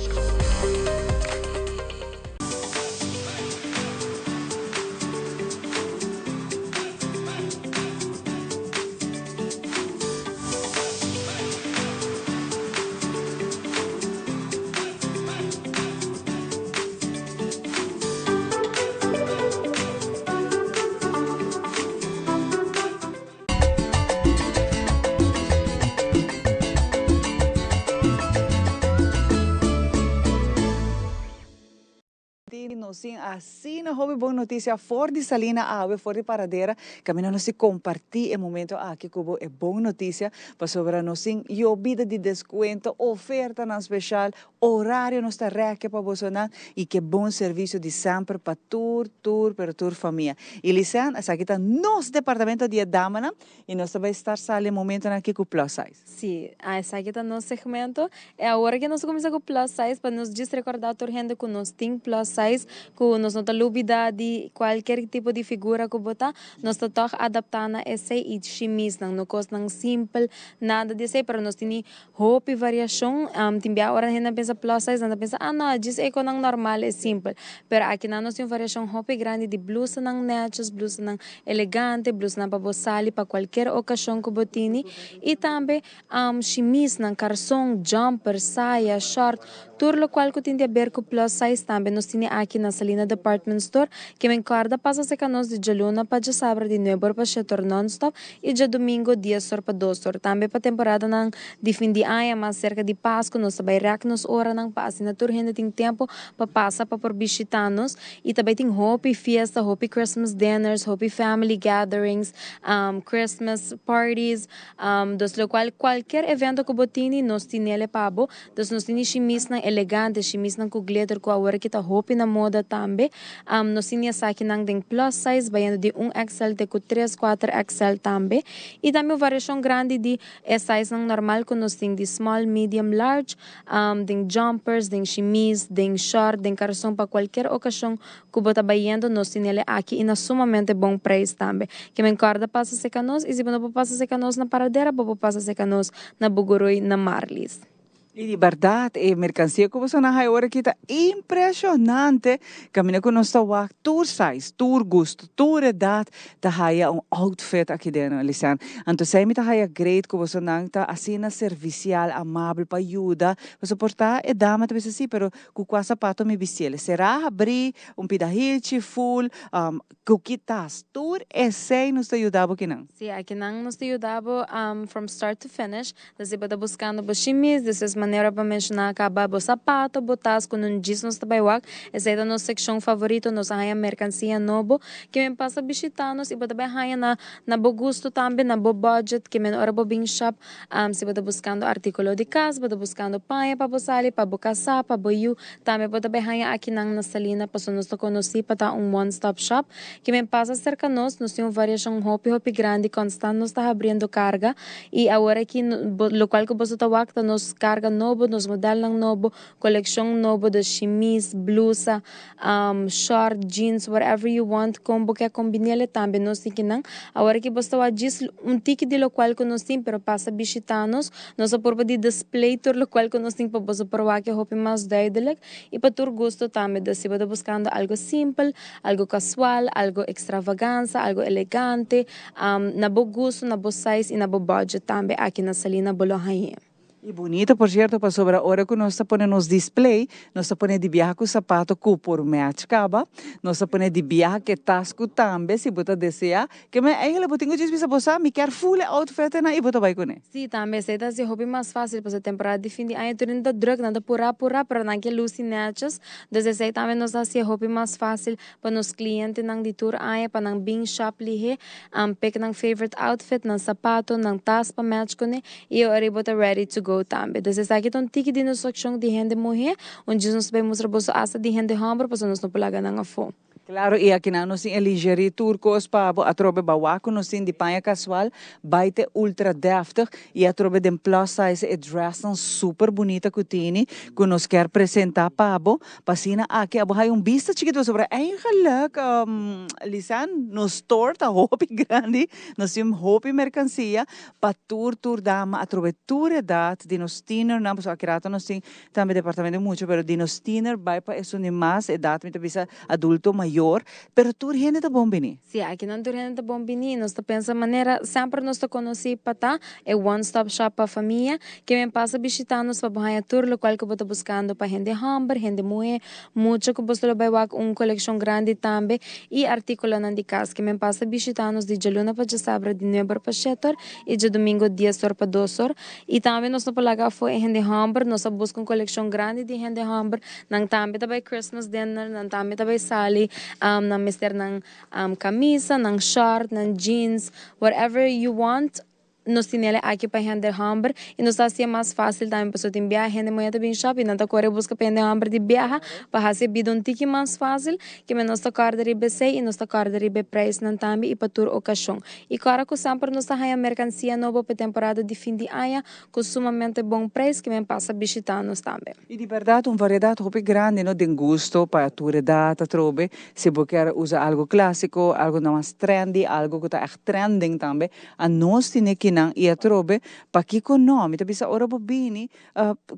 Di nos tin asina hopi bon noticia for di Salina awe, for di Paradera, caminda nos tin comparti e momento aki cu bo e bon noticia, pasobra nos tin yobida di descuento, ofertanan special, Horario nos ta rèke pa bosonan i ke bon servisio di semper pa tur, tur, pero tur famia. I Lisanne, esaki ta nos departamento di e damanan i nos ta bai start sali e momentonan aki ku plus size. Sí, esaki ta nos segmento. E awor ke nos a kuminsá ku plus size pa nos djis rekordá tur hende ku nos tin plus size, ku nos no ta lubidá di kualker tipo di figura ku bo ta, nos ta tòg adaptá na esei i shimisnan, no kosnan simpel, nada di esei, pero nos tini Hopi variashon, tin bia ora hende a pensa plus size nan ta pensa ah no djis e konan normal e simpel, pero akinan nos tin un variashon hopi grandi di blusanan nètjes, blusanan elegante, blusanan pa bo sali pa kualker okashon ku bo tini i tambe shimisnan, karson, jumper, saya, short, tur lokual ku tin di aber ku plus size tambe nos tini aki na Salina Department Store, ke men kòrda pasa serka nos di djaluna pa djasabra di nuebe or pa shete or nònstòp I djadumingo dies or pa dos or. Tambe pa temporadanan di fin di aña, mas serka di Pasku, nos ta bai rèk nos oranan pa asina tur hende tin tempu pa pasa pa por bishitá nos. I ta bai tin hopi fiesta, hopi Christmas dinners, hopi family gatherings, Christmas parties, dus lokual kualker evento ku bo tini, nos tinele pa bo. Dus nos tini shimisnan elegante, shimisnan ku glitter ku awor aki ta hopi na moda tambe. Nos tini esakinan den plus size bayendo di un XL te ku tres, kuater XL tambe. I tambe un variashon grandi di e sizenan normal ku nos tin di small, medium, large, den jumpers, den shimis, den short, den karson pa kualker okashon ku bo ta bayendo nos tini el aki i na sumamente bon preis tambe. Ke men kòrda pasa seka nos i si bo no por pasa seka nos na Paradera bo por pasa seka nos na Bugurui na Marlies. I di bèrdat e merkansia ku boso nan haña ora aki ta impreshonante. Kaminda ku nos ta wak tur size, tur gusto, tur edat ta haya un outfit aki den, Lisanne. Anto esei mi ta haya great ku boso nan ta asina servisial, amabel pa yuda. Pasobra por ta e dama ta bisa si, pero ku kua sapato mi bistiel? Será habrí, un pida hilchi, ful, Ku ki tas? Tur esei nos ta yuda bo kinan. Sí, akinan nos ta yuda bo from start to finish. Desde bo ta buskando bo shimis, despues Manera bo a menshoná kaba bo sapato, bo tas ku nan djis nos ta bai wak. Esei ta nos sekshon favorito, nos a haña merkansia nobo. Ke men pasa bishitá nos i bo ta bai haña na na bo gusto tambe, na bo budget. Ke men ora bo bin shop, si bo ta buskando artíkulo di kas, bo ta buskando paña pa bo sali, pa bo kasá, pa bo yu, tambe bo ta bai haña akinan na Salina pasobra nos ta konosí pa ta un one stop shop. Ke men pasa serka nos, nos tin un variashon hopi hopi grandi, konstant nos ta habriendo karga i awor aki lokual ku boso ta wak ta nos karga nobo, nos modelnan nobo, kolekshon nobo di shimis, blusa, short, jeans, whatever you want, kon bo ke kombin'el tambe nos tin kinan. Awor aki boso ta wak djis un tiki di lokual ku nos tin, pero pasa bishita nos, nos a purba di display tur lokual ku nos tin pa boso por wak e hopi mas duidelik i pa tur gusto tambe. Dus si bo ta buskando algu simpel, Algo casual, algo extravaganza, algo elegante, na bo gusto, na bo size y na bo budget tambe aki na Salina bo lo hañ'é. Y bunito por cierto pasobra ora cu nos ta pone nos display, nos ta pone di biaha cu sapato cu por match caba, nos ta pone di biaha cu e tas cu tambe si bo ta desea, ke men eigenlijk bo tin cu djis bisa bo sa mi kier full e outfit nan y bo ta bay cune. Sí, tambe esei ta haci hopi mas facil pasobra temporada di fin di aña tur hende ta druk, nan ta pura pura pero nan ke luci netjes. Dus esei tambe nos a hasié hopi mas fásil pa nos klientenan di tur aña pa nan bin shop lihé, pick nan favorite outfit, nan sapato, nan tas pa match kuné i e ora ei bo ta ready to go tambe. Dus esaki ta un tiki di nos akshon di hende muhé, un djis nos ta bai mustra boso asta di hende hòmber pasobra nos no por laga nan afó. Claro, y akinan nos tin e lingerie tur cos pa bo atrobe bawa cu nos tin di paña casual, bay te ultra deftig y atrobe den plus size e dressnan super bunita cu tini cu nos kier presenta pa bo, pa asina aki abo haya un bista chikito pasobra eigenlijk Lisanne nos store ta hopi grandi, nos tin hopi mercancia pa tur tur dama atrobe tur edad di nos tienernan pasobra aki rato nos tin Tambe departamento di mucha pero di nos tiener bai pa esun di mas edad mi ta bisa adulto mayor pero tur hende ta bon bini. Si akinan tur hende ta bon bini nos ta pensa manera semper nos ta conoci pa ta e one stop shop pa famia ke men pasa bishita nos pa bo haña tur locual ku bo ta buscando pa hende homber hende muhe mucha ku boso lo bai wak un coleccion grandi tambe y articulonan di cas ke men pasa bishita nos di djaluna pa djasabra di nueber pa shetor y djadomingo dies or pa dos or. I tambe nos no por laga afó e hende hòmber, nos a buska un kolekshon grandi di hende hòmber, nan tambe ta bai Christmas dinner, nan tambe ta bai sali, nan mester nan kamisa, nan shòrt, nan jeans, whatever you want, nos tin el aki pa hende hòmber i nos ta hasié mas fásil tambe pasobra tin biaha hende muhé ta bin shòp i nan ta kore buska pa hende hòmber di biaha pa hasi e bida un tiki mas fásil, kimen nos ta kòrda riba esei i nos ta kòrda riba e preisnan tambe i pa tur okashon. I kòrda ku semper nos ta haña merkansia nobo pa e temporada di fin di aña ku sumamente bon preis ke men pasa bishitá nos tambe. I di bèrdat un variedat hopi grandi no den gusto pa tur edat atrobe. Si bo kier usa algu klásiko, algu na mas trendy, algu ku ta ègt trending tambe, anos tene kinan i atrobe pakiko no? Mi ta bisa ora bo bini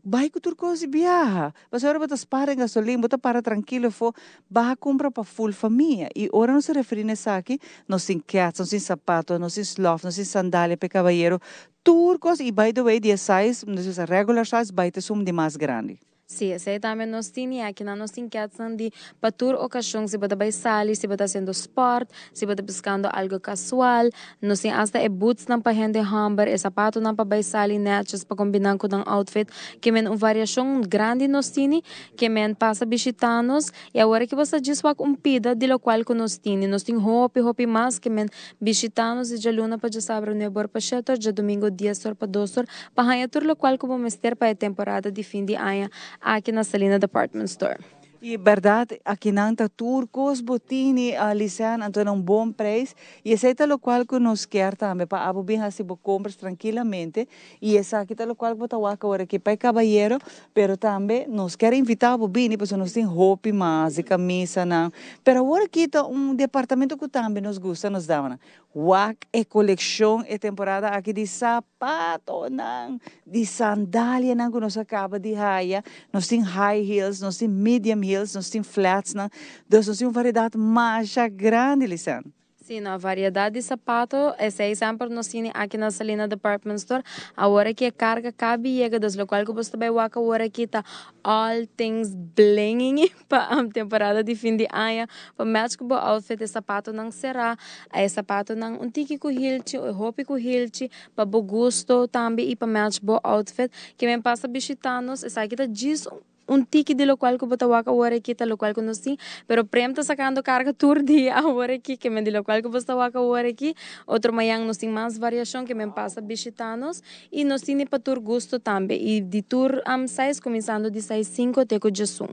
bai ku tur kos di biaha. Pasobra ora bo ta spara e gasolin, bo ta para trankilo afó, baha kumpra pa ful famia. I ora nos ta referí na esaki, nos tin kèts, nos tin sapato, nos tin slòf, nos tin sandalia pa e kabayero, tur kos. I by the way, di e size, nos bisa regular size, bai ta esun di mas grandi. Sí, esei tambe nos tin i akinan nos tin kètsnan di pa tur okashon, si bo ta bai sali, si bo ta hasiendo spòrt, si bo ta buskando algu kasual. Nos tin asta e bootsnan pa hende hòmber, e sapatonan pa bai sali nètjes pa kombiná ku nan outfit. Ke men un variashon grandi nos tini, ke men pasa bishitá nos. I awor aki bo sa djis wak un pida di lokual ku nos tini. Nos tin hopi, hopi mas ke men bishitá nos di djaluna pa djasabra nuebe or pa shete or, djadumingu dies or pa dos or, pa haña tur lokual ku bo mester pa e temporada di fin di aña aki na Salina Department Store. I berdad akinan ta tur kos bo tini Lisanne anto na un bon prijs i esei ta lokual ku nos kier tambe pa abo bin hasi bo kompras trankilamente i esaki ta lokual ku bo ta wak awor aki pa e kabayero pero tambe nos kier invita bo bini pasobra nos tin hopi mas di kamisanan pero awor aki ta un departamento ku tambe nos gusta nos damanan Wak e kolekshon e temporada aki di sapatonan, di sandalianan ku nos a kaba di haya. Nos tin high heels, nos tin medium heels, nos tin flatsnan. Dus nos tin un variedat masha grandi, Lisanne. Si, no, variedad di sapato, esey semper nos tini aki na Salina Department Store. Awor aki e carga cabi yega, dus locual cu bo ta bay wak awor aki ta all things blinging pa temporada di fin di aña, pa match cu bo outfit, e sapatonan cera, e sapatonan un tiki cu hilchi, e hopi cu hilchi, pa bo gusto tambe y pa match bo outfit. Ke men pasa bishita nos, esaki ta djis un tiki di locual cu bo ta wak awor aki ta locual cu nos tin, pero Prem ta sacando carga tur dia awor aki, ke men di locual cu bo ta wak awor aki, otro mañan nos tin mas variacion. Ke men pasa bishita nos y nos tin pa tur gusto tambe y di tur size, cuminsando di size 5 te cu 11.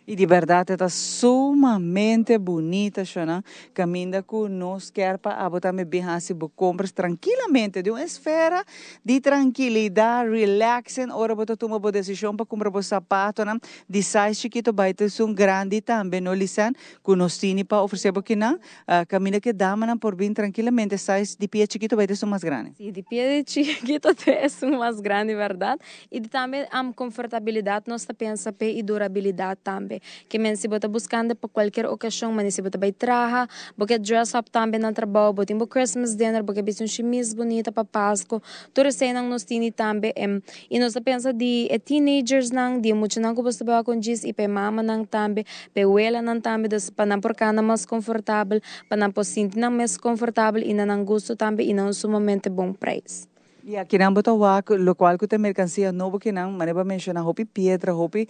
Y di berdad ta sumamente bunita, Shona. Caminda cu nos kier pa abo tambe bin haci bo compras trankilamente, den un esfera di trankilidad, relaxing, ora bo ta tuma bo decision pa cumpra bo sapato, no? Di size chikito bay te esun grandi tambe, no, Lisan, cu nos tini pa ofrece bo kinan, caminda cu damanan por bin trankilamente, size di pia chikito bay te esun mas grandi. Si, di pia chikito te esun mas grandi, berdad. Y tambe confortabilidad nos ta pensa pe y durabilidad tambe. Ke men si bo ta buscando pa cualkier ocasion, mas si bo ta bay traha, bo kier dress up tambe na trabou, bo tin bo Christmas dinner, bo kier bisti un chemise bunita pa Pasco, tur eseynan nos tini tambe. Y nos ta pensa di e teenagers nan, di mucha nan cu bo ta bay cu djis y pa mama nan tambe, pa wela nan tambe, dus pa nan por cana mas confortabel, pa nan por sinti nan mas confortabel y na nan gusto tambe y na un sumamente bon prijs. Y aki nan bo ta wak, locual cu ta mercancia nobo cu nan, manera menciona, hopi piedra, hopi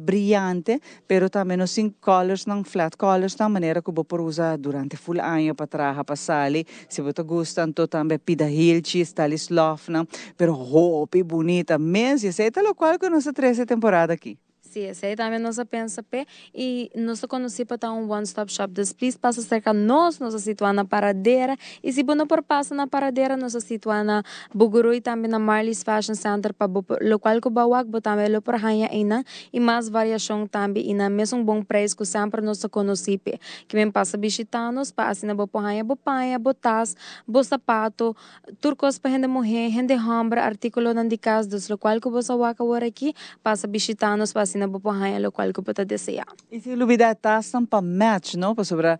briyante, pero tambe nos tin colors nan, flat colors nan, manera cu bo por usa durante full aña pa traha, pa sali, si bo ta gusta, anto tambe pida hilchi, stylish love nan, pero hopi bunita mes, y esey ta locual cu nos a trece temporada aki. Si, esey tambe nos a pensa pe y nos ta conoci pa un one-stop shop. Dus please pasa cerca nos, nos ta situa na Paradera. Y si bo no por pasa na Paradera, nos ta situa na Buguru y tambe na Marley's Fashion Center pa locual cu bo wak, bo tambe lo por haya eynan y mas variacion tambe y na mesun bon prijs cu semper nos ta conoci pe. Ke men pasa bishita nos pa asina bo por haya bo paña, bo tas, bo sapato, tur cos pa hende muhe, hende homber, articulo nan di cas, dus locual cu bo wak awor aki, pasa bishita nos pa asina bo por haya locual cu bo ta desea. Y sin lubida tas pa match, no? Pasobra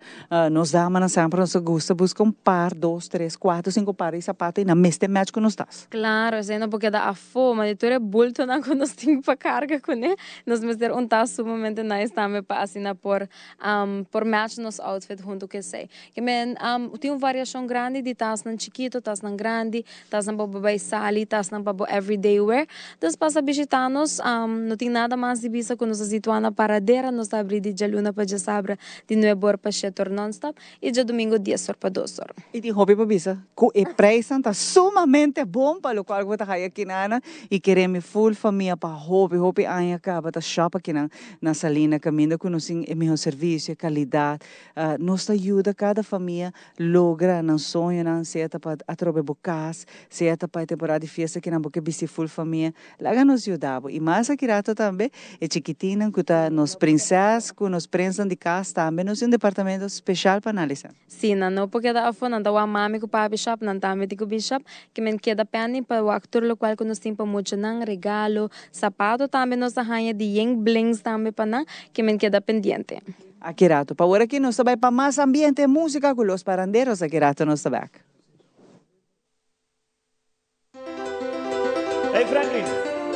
nos damanan semper nos gusta busca un par, dos, tres, cuater, cinco par di sapato y nan mester match cu nos tas. Claro, esey no por keda afo, mas di tur e bulto nan cu nos tin pa carga cune, nos mester un tas sumamente nice tambe pa asina por match nos outfit hunto cu esey. Ke men tin un variacion grandi di tas nan chikito, tas nan grandi, tas nan pa bo bay sali, tas nan pa bo everyday wear. Dus pasa bishita nos, no tin nada mas di bisa cu nos ta situa na Paradera, nos ta habri di dialuna pa diasabra di 9 or pa 7 or non-stop y diadomingo 10 or pa 2 or. Y tin hopi pa bisa, cu e prijs ta sumamente bon pa locual cu ta haya kinana y kere mi full famia pa hopi, hopi aña caba ta shop aki na Salina, caminda cu nos tin e miho servicio, calidad, nos ta yuda cada famia logra nan soño nan, sea pa atrobe bo cas, sea pa temporada di fiesta cu nan bo kier bisti full famia, laga nos yuda bo. Y mas aki rato tambe, e chikitinnan cu ta nos prinses, cu nos prins di cas tambe, nos tin un departamento special pa analisa. Si, nan no por keda afo, nan ta wak mami cu papi shop, nan tambe tin cu bin shop, ke men keda penny pa wak tur locual cu nos tin pa mucha nan, regalo, sapato tambe nos ta haya di yen blings tambe pa nan, ke men keda pendiente. Aki rato. Pa awor aki nos ta bay pa mas ambiente, musica cu Los Paranderos. Aki rato nos ta back. Hey Franklin,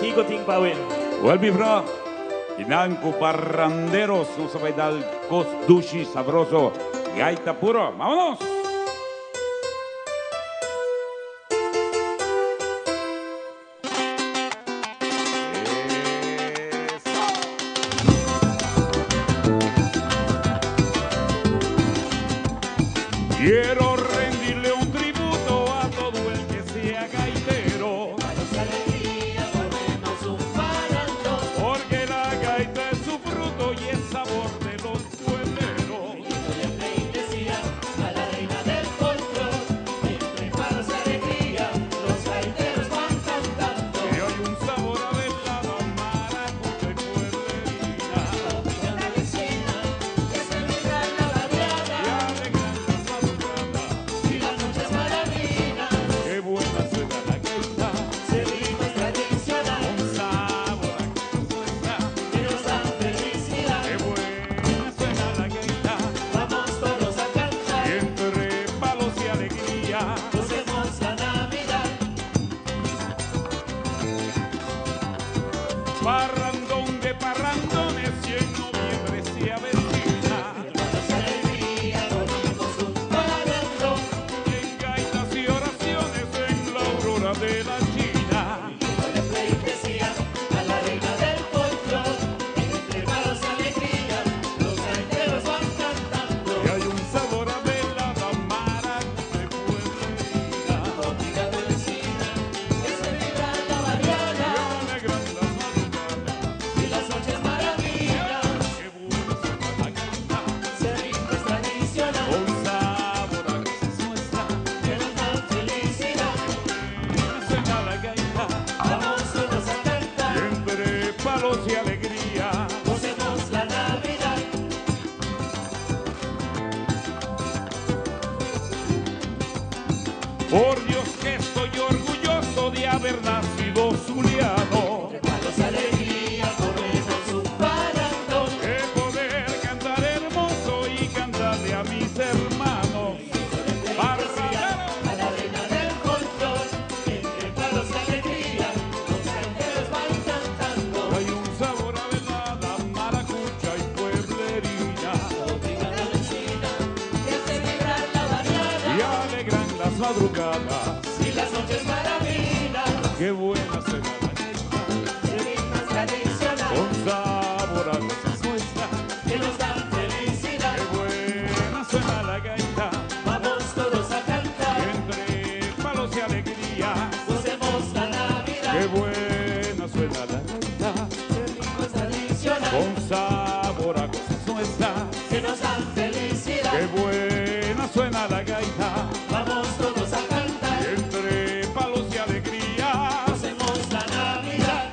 kico tin pa awe? Well, mi bro, nan cu Parranderos nos ta bay dal cos dushi, sabroso, gaita puro. Vámonos! Quiero rendirle un tributo a todo el que sea gaitero. Porque la gaita es su fruto y es sabor de los puebleros. Por Dios que estoy orgulloso de haber nacido zuliano. Entre palos y alegría ponemos un parangón. De poder cantar hermoso y cantarle a mis hermanos. Parrandero. A la reina del folclor, entre palos y alegría, los canteros van cantando. Hay un sabor a velada, maracucha y pueblerina. Obliga a la vecina que hace vibrar la barriada. Y alegran las madrugadas. Y las noches maravillas, Qué buena suena la gaita, el ritmo tradicional con sabor a cosas nuestras. que nos dan felicidad. Qué buena suena la gaita, Vamos todos a cantar, entre palos y alegría. gocemos la Navidad. Qué buena suena la gaita, El ritmo tradicional con sabor a cosas nuestras. que nos dan felicidad. Qué buena suena la gaita, Vamos todos a cantar, entre palos y alegría. gocemos la Navidad.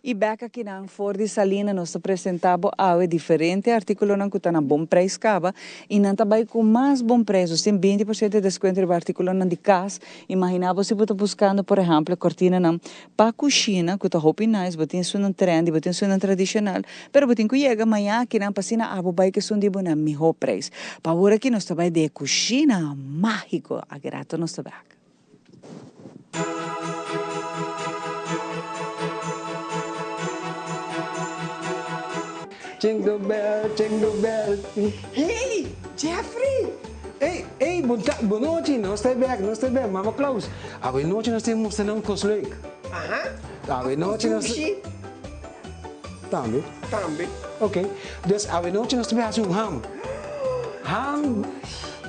Y bek aki nan for di Salina nos ta presenta bo awe diferente articulonan cu ta na bon prijs caba y nan ta bay cu mas bon prijs, nos tin 20% di descuento riba articulonan di cas. Imagina bo si bo ta buscando por ehempel cortinanan pa cushina cu ta hopi nice, bo tin esunnan trendy, bo tin esunnan tradicional, pero bo tin cu yega maña akinan pa asina abo bay cu esun di bo na miho prijs. Pa awor aki nos ta bay den e cushina magico, aki rato nos ta bek. Jingle bell, jingle bell. Hey, Jeffrey! Hey, hey, bon ta, bon nochi, nos ta bek, nos ta bek, Mama Claus. Awe nochi nos tin mustra nan kos leuk. Aha. Awe nochi nos. Sushi. Tambe. Tambe. Ok, dus awe nochi nos ta bai hasi un ham. Ham,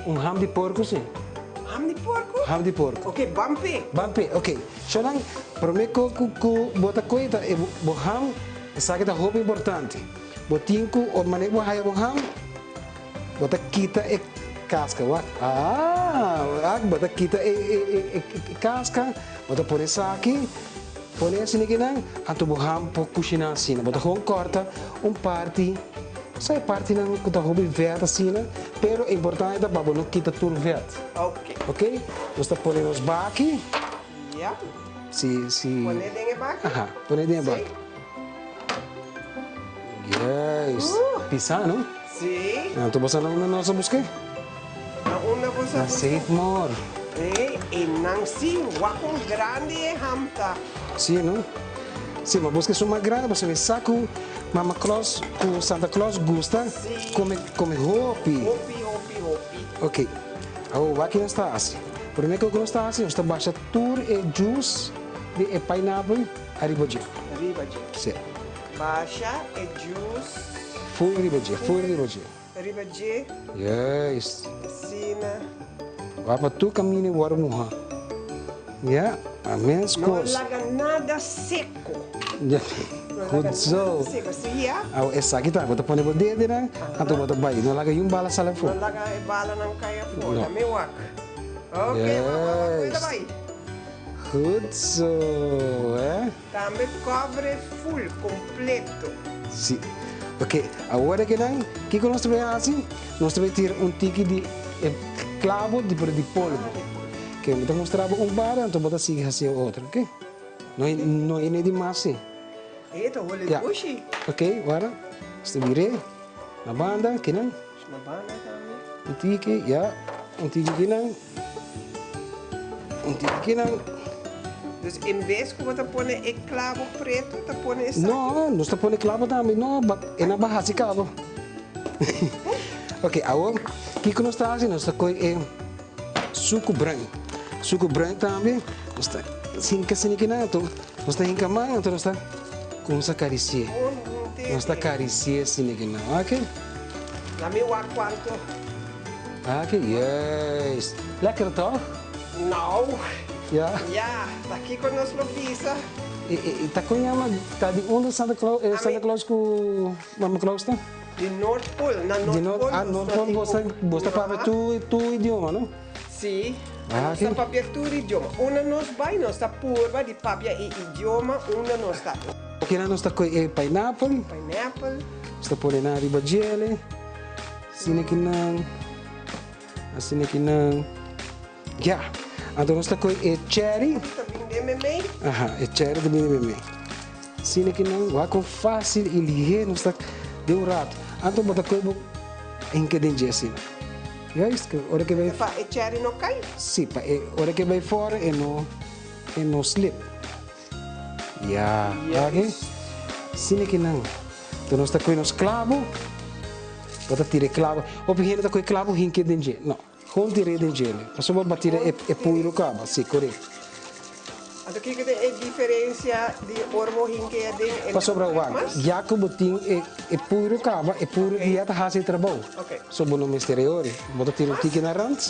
un ham di porko si. Ham di porko? Ham di porko. Ok, ban p'e. Ban p'e, ok. Shonan, prome ku ku bo ta koe ta e bo ham, esaki ta hopi importante. Bo tin ku ora manera bo haya bo ham, bo ta kita e kaska. Wak, ah, wak, bo ta kita e e e e kaska, bo ta pone esaki, pone asina kinan, anto bo ham por kushiná asina. Bo ta gewoon kòrta un parti. Sa e partinan ku ta hopi vèt asina, pero e importante ta pa bo no kita tur vèt. Ok. Ok, nos ta pone nos baki. Ya. Si, si. Pone den e baki? Aha, pone den e baki. Juist. Pisá, no? Si. Anto bo sa na unda nos a busk'é? Na unda bo sa Na busk'é? Save More. E, e nan si, wak un grandi e ham ta. Si, no? Si, ma buska esun mas grandi pasobra mi sa ku Mama Claus ku Santa Claus gusta kome kome hopi. Hopi, hopi, hopi. Ok, awor wak nos ta hasi. Prome ku nos ta hasi nos ta basha tur e juice di e pineapple ariba dje. Riba dje. Si. Basha e juice. Full riba dje, full riba dje. Riba dje. Juist. Asina. Wak pa tur kaminda e wòrdu muhá. Ya, a mens No kos. laga nada seko. Ya, No laga goed nada zo. seko, si ya. Awo esaki ta, bo ta pone bo dedenan, anto bo ta bai. No laga yun bala sali afó. No laga e balanan kai afó, No. ta mi wak. Ok, wak, wak, wak, kuida Juist. bai. Goed zo, hè. Tambe cover full, completo. Si. Ok, awor aki nan, kiko nos ta bai hasi? Nos ta bai tira un tiki di e clavo di por di polvo. Ke mi ta mustra bo un bara, anto bo ta sigui hasi e otro, ok? No no e di mas si. E ta hole Ja. dushi. Ok, wara. Nos ta bir'é na banda, kinan. Na banda tambe. Un tiki, ya. Un tiki kinan. Un tiki kinan. Dus en bes ku bo ta pone e klabo pretu, ta pone esaki? No, nos ta pone klabo tambe. No, ba, e nan ba hasi kabo. Ok, awor, kiko nos ta hasi? Nos ta kohe e suku bruin. Suku bruin tambe, nos ta hinka asina kinan, anto nos ta hinka man, anto nos ta kumsa karisié. Nos ta karisié asina kinan, ok? La mi wak kuantu. Ok, juist. Lekker toch? Nou. Ja. Ja, ta kiko nos lo bisa? E, e, ta kon yama, ta di unda Santa Claus, eh, Santa Claus ku Mama Claus ta? Di Noordpool, na Di Noord, Noordpool. ah, Noordpool, bo ta, bo ta papia tu, tu idioma, no? Si, Ah, nos ta ok. papia tur idioma. Unda nos bai nos ta purba di papia e idioma unda nos ta. Akinan nos ta koe e pineapple. Pineapple. Nos ta pone nan riba djele. Asina kinan. Asina kinan. Ya. Anto nos ta koe e cherry. Ta bin den memey. Aha, e cherry ta bin den memey. Asina kinan. Wak kon fácil i lihé nos ta den un rato. Anto bo ta koe bo hinke den dje asina. Juist, ke ora ke bai. Pa e cherry no kai? Si, pa e ora ke bai fora e no e no slip. Ya, wak Asina kinan. Anto nos ta koe nos klabo. Bo ta tira e klabo. Hopi hende ta koe klabo hinke den dje. No. Gewoon tir'é den djele. Pasobra bo tira e puiro kaba. Si, korekto. Anto kiko ta e diferensia di ora bo hink'é aden e Pasobra wak, ya ku bo tin e puiro kaba, e puiro ya ta hasi e trabou. So bo no mester e ori. Bo ta tira un tiki na rand.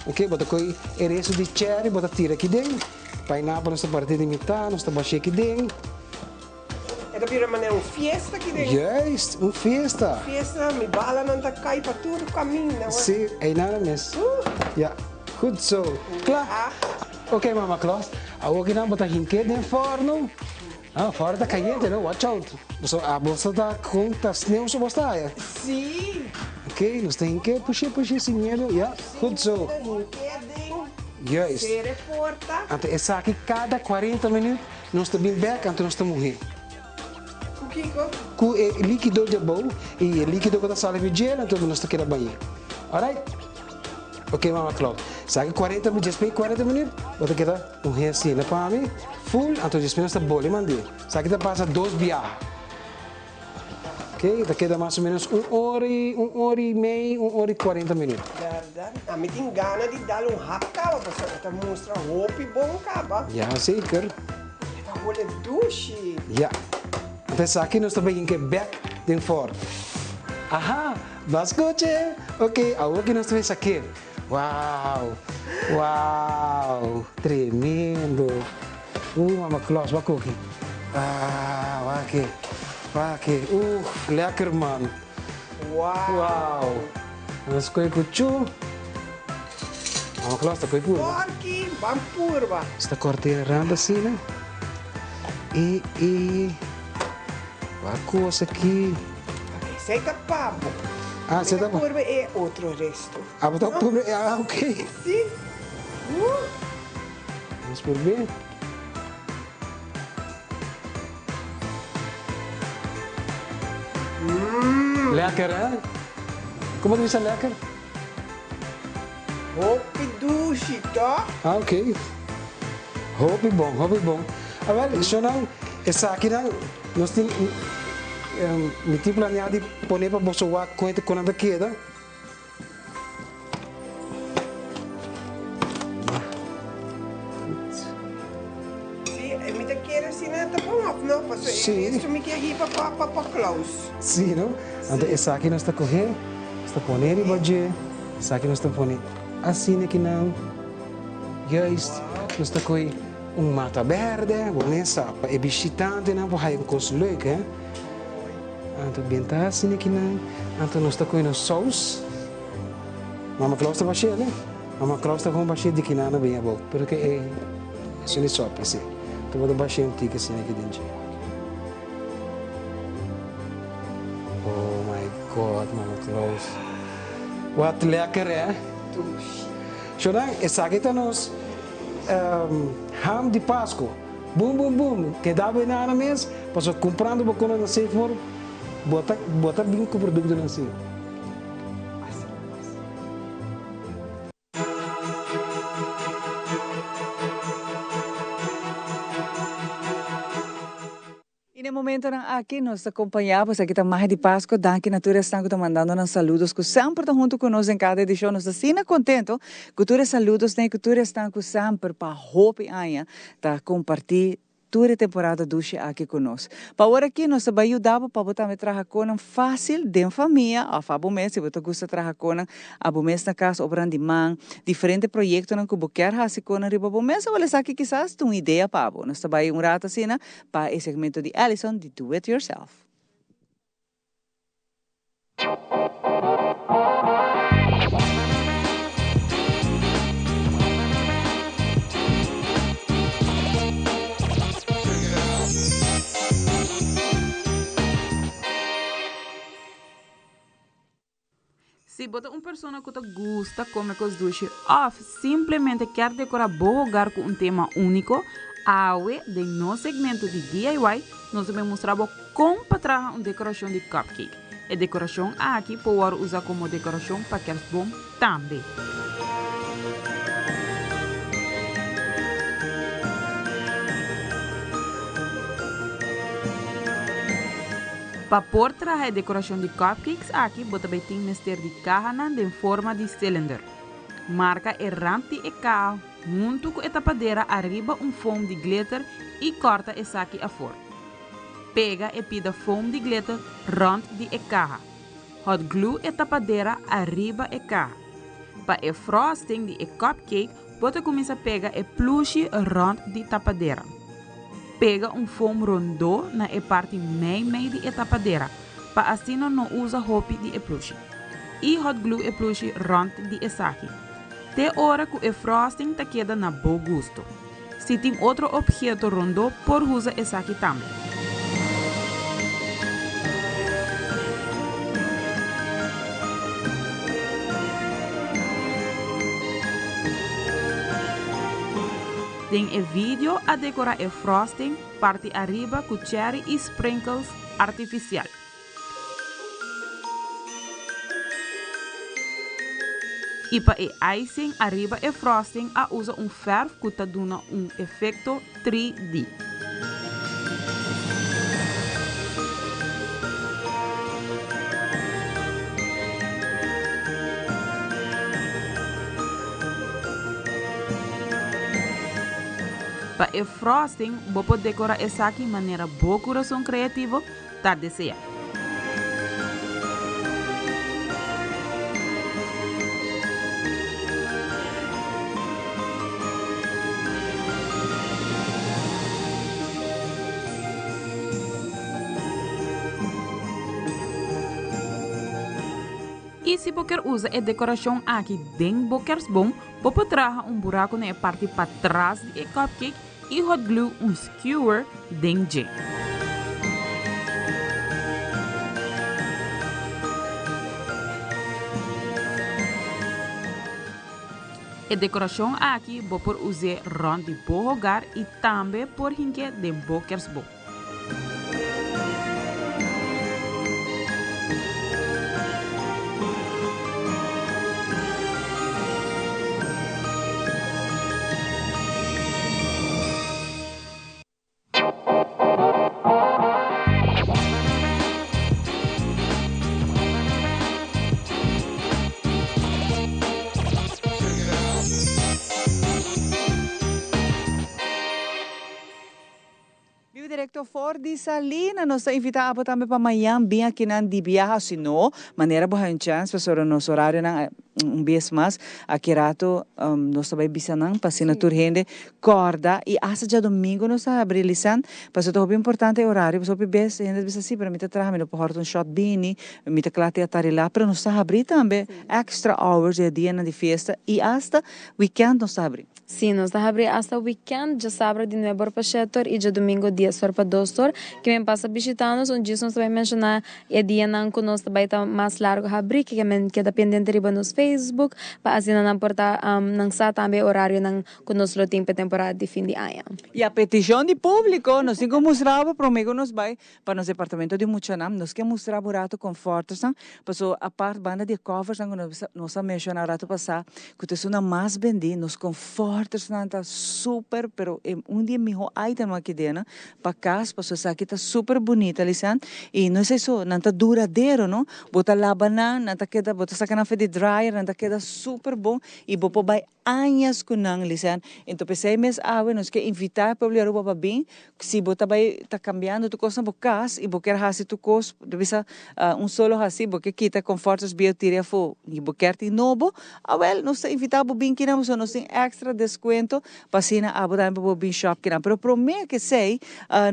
Oke, bo ta koe e resto di cherry bo ta tira aki den. Pineapple nos ta parti den mitá, nos ta bash'é aki den. E ta bira manera un fiesta aki den. Juist, un fiesta. Un fiesta, mi balanan ta kai pa tur kaminda. Si, einan mes. Ya, goed zo. Kla. Ok, mama Claus, awor ki nan bo ta hink'é den forno. Ah, forno ta kayente no, watch out. Pasobra abo sa ta kon ta sneu so bo sta aya. Si. Ok, nos ta hink'é, push'é, push'é sin miedo, ya, goed zo. Hink'é den. Juist. Sere porta. Anto esaki kada 40 minuut Nos ta bin bek anto nos ta muhé. Ku kiko? Ku e likido di abou i e likido ku ta sali di djel anto nos ta keda bañ'é. Alright? Ok mama Clau. Sa ki 40 minuut, despues di 40 minuut bo ta keda muhé asina pa mi full anto despues nos ta boli mand'é. Sa ki ta pasa dos biaha. Ok, ta keda mas o menos un ora i un ora i mei, un ora i 40 minuut. Bèrdat? Ami tin gana di dal un hap kaba pasobra e ta mustra hopi bon kaba. Ya, zeker. E ta hole dushi. Ya. Anto esaki nos ta begin ke bek den fòrno. Aha! Bo a skucha? Ok, awor ki nos ta bisa ke. Wow! Wow! Tremendo! Mama Claus, wak oki. Ah, wak e. Wak e. Lekker man. Wow! Wow! Nos koe ku chu. Mama Claus ta koe purba. Porky, ban purba. Nos ta korta e rand asina. E, e. Wak kos aki. Ok, esei ta pa bo. Ah, esei ta pa. Mi ta purba e otro resto. Ah, bo ta purba e, ah, ok. Si. Nos por be. Lekker hè? Como ta bisa lekker? Hopi dushi toch? Ah ok. Hopi bon, hopi bon. Awel, shownan, esakinan nos tin, mi tin planea di pone pa boso wak con e con nan ta keda. Sí, e mi ta kere asina ta bon of no? Pasobra e resto mi ke hiba pa pa Klaus. Sí, no? Anto esaki nos ta kohe, nos ta pone riba dje, esaki nos ta pone asina kinan. Juist, nos ta kohe un mata berde, bo mesa pa e bishitantenan por haya un kos leuk, hè. Anto bien ta asina kinan. Anto nos ta kohe nos sous. Mama Claus ta bash'é, ne? Mama Claus ta kon bash'é di kinan a bin abou. Pero ke e esun di sopi, si. Anto bo ta bash'é un tiki asina aki den dje. Oh my God, Mama Claus. Wat lekker, hè? Shonan, esaki ta nos ham di Pasco. Boom boom boom, keda bo e nana mes, pasobra kumprando bo kona na Safemore, bo ta bo ta bin ku produktonan asina. I na e momentonan aki nos ta kompañá bo, esaki ta Magia di Pasco, danki na tur esnan ku ta mandando nan saludos ku semper ta huntu ku nos den kada edishon, nos ta asina kontento ku tur e saludosnan i ku tur esnan ku semper pa hopi aña ta kompartí tur e temporada dushi aki ku nos. Pa awor aki nos ta bai yuda bo pa bo tambe traha konan fásil den famia òf abo mes si bo ta gusta traha konan abo mes na kas, obranan di man, diferente proyektonan ku bo kier hasi konan riba bo mes, awor esaki kisas ta un idea pa bo. Nos ta bai un rato asina pa e segmento di Allison di Do It Yourself. Si bo ta un persona cu ta gusta come cos dushi of simplemente kier decora bo hogar cu un tema unico, awe den nos segmento di DIY nos ta bay mustra bo con pa traha un decoracion di cupcake. E decoracion aki por worde usa como decoracion pa kerstboom tambe. Pa por traha e dekorashon di cupcakes aki bo ta bai tin mester di kahanan den forma di silinder. Marka e rand di e kaha huntu ku e tapadera ariba un foam di glitter i kòrta esaki afor. Pega e pida foam di glitter rònt di e kaha. Hot glue e tapadera ariba e kaha. Pa e frosting di e cupcake bo ta kuminsá pega e plushi rònt di tapadera. Pega un foam rondó na e parti mei mei di e tapadera pa asina no usa hopi di e plushi. I hot glue e plushi rònt di esaki. Te ora ku e frosting ta keda na bo gusto. Si tin otro obheto rondó por usa esaki tambe. Den e video a decora e frosting parti ariba cu cherry y sprinkles artificial. Y pa e icing ariba e frosting a usa un verf cu ta duna un efecto 3D. Pa e frosting bo por decora esaki manera bo curason creativo ta desea. I si bo kier usa e dekorashon aki den bo kersboom, bo por traha un buraku na e parti patras di e cupcake i hot glue un skewer den dje. E dekorashon aki bo por us'é rònt di bo hogar i tambe por hink'é den bo kersboom. Biu Directo for di Salina, nos ta invita abo tambe pa mañan bin akinan di biaha, si no, manera bo haña un chance pasobra nos horarionan un bes mas aki rato nos ta bay bisa nan pa asina tur hende corda y hasta djadomingo nos ta habri Lisan, pasobra ta hopi importante e horario pasobra hopi bes hende ta bisa si pero mi ta traha mi no por horta un shot bini, mi ta cla te atari lat pero nos ta habri tambe extra hours e dianan di fiesta y hasta weekend nos ta habri. Sí, nos ta habri asta weekend, djasabra di nuebe or pa shete or i djadumingo dies or pa dos or. Ke men pasa bishita nos, un djis nos ta bai menshoná e dianan ku nos ta bai ta mas largu habrí, ke men keda pendiente riba nos Facebook pa asina nan por ta nan sa tambe e orarionan ku nos lo tin pa e temporada di fin di aña. I a petishon di públiko, nos tin ku mustra bo promé ku nos bai Pa nos departamento di muchanan, nos ke mustra bo rato comfortersnan, paso apart banda di e coversnan ku nos nos a menciona rato pasá, ku ta esunnan mas bendí, nos comfortersnan ta super, pero e un di e miho itemnan aki den pa kas, paso esaki ta super bunita Lisan, i no es eso, nan ta duradero no, bo ta laba nan, nan ta keda, bo ta saka nan for di dryer, nan ta keda super bon, i bo por bai añas ku nan, Lisan, enton p'esei mes awe nos ke invitá e pueblo di Aruba pa bin, Si bo ta bai ta cambiando tur cos na bo cas y bo kier haci tur cos, bo ta bisa un solo haci, bo ke kita comforters bieu tira afo y bo kier tin nobo, awel nos ta invita bo bin kinan pasobra nos tin extra descuento pa asina abo tambe pa bo bin shop kinan. Pero prome ke esey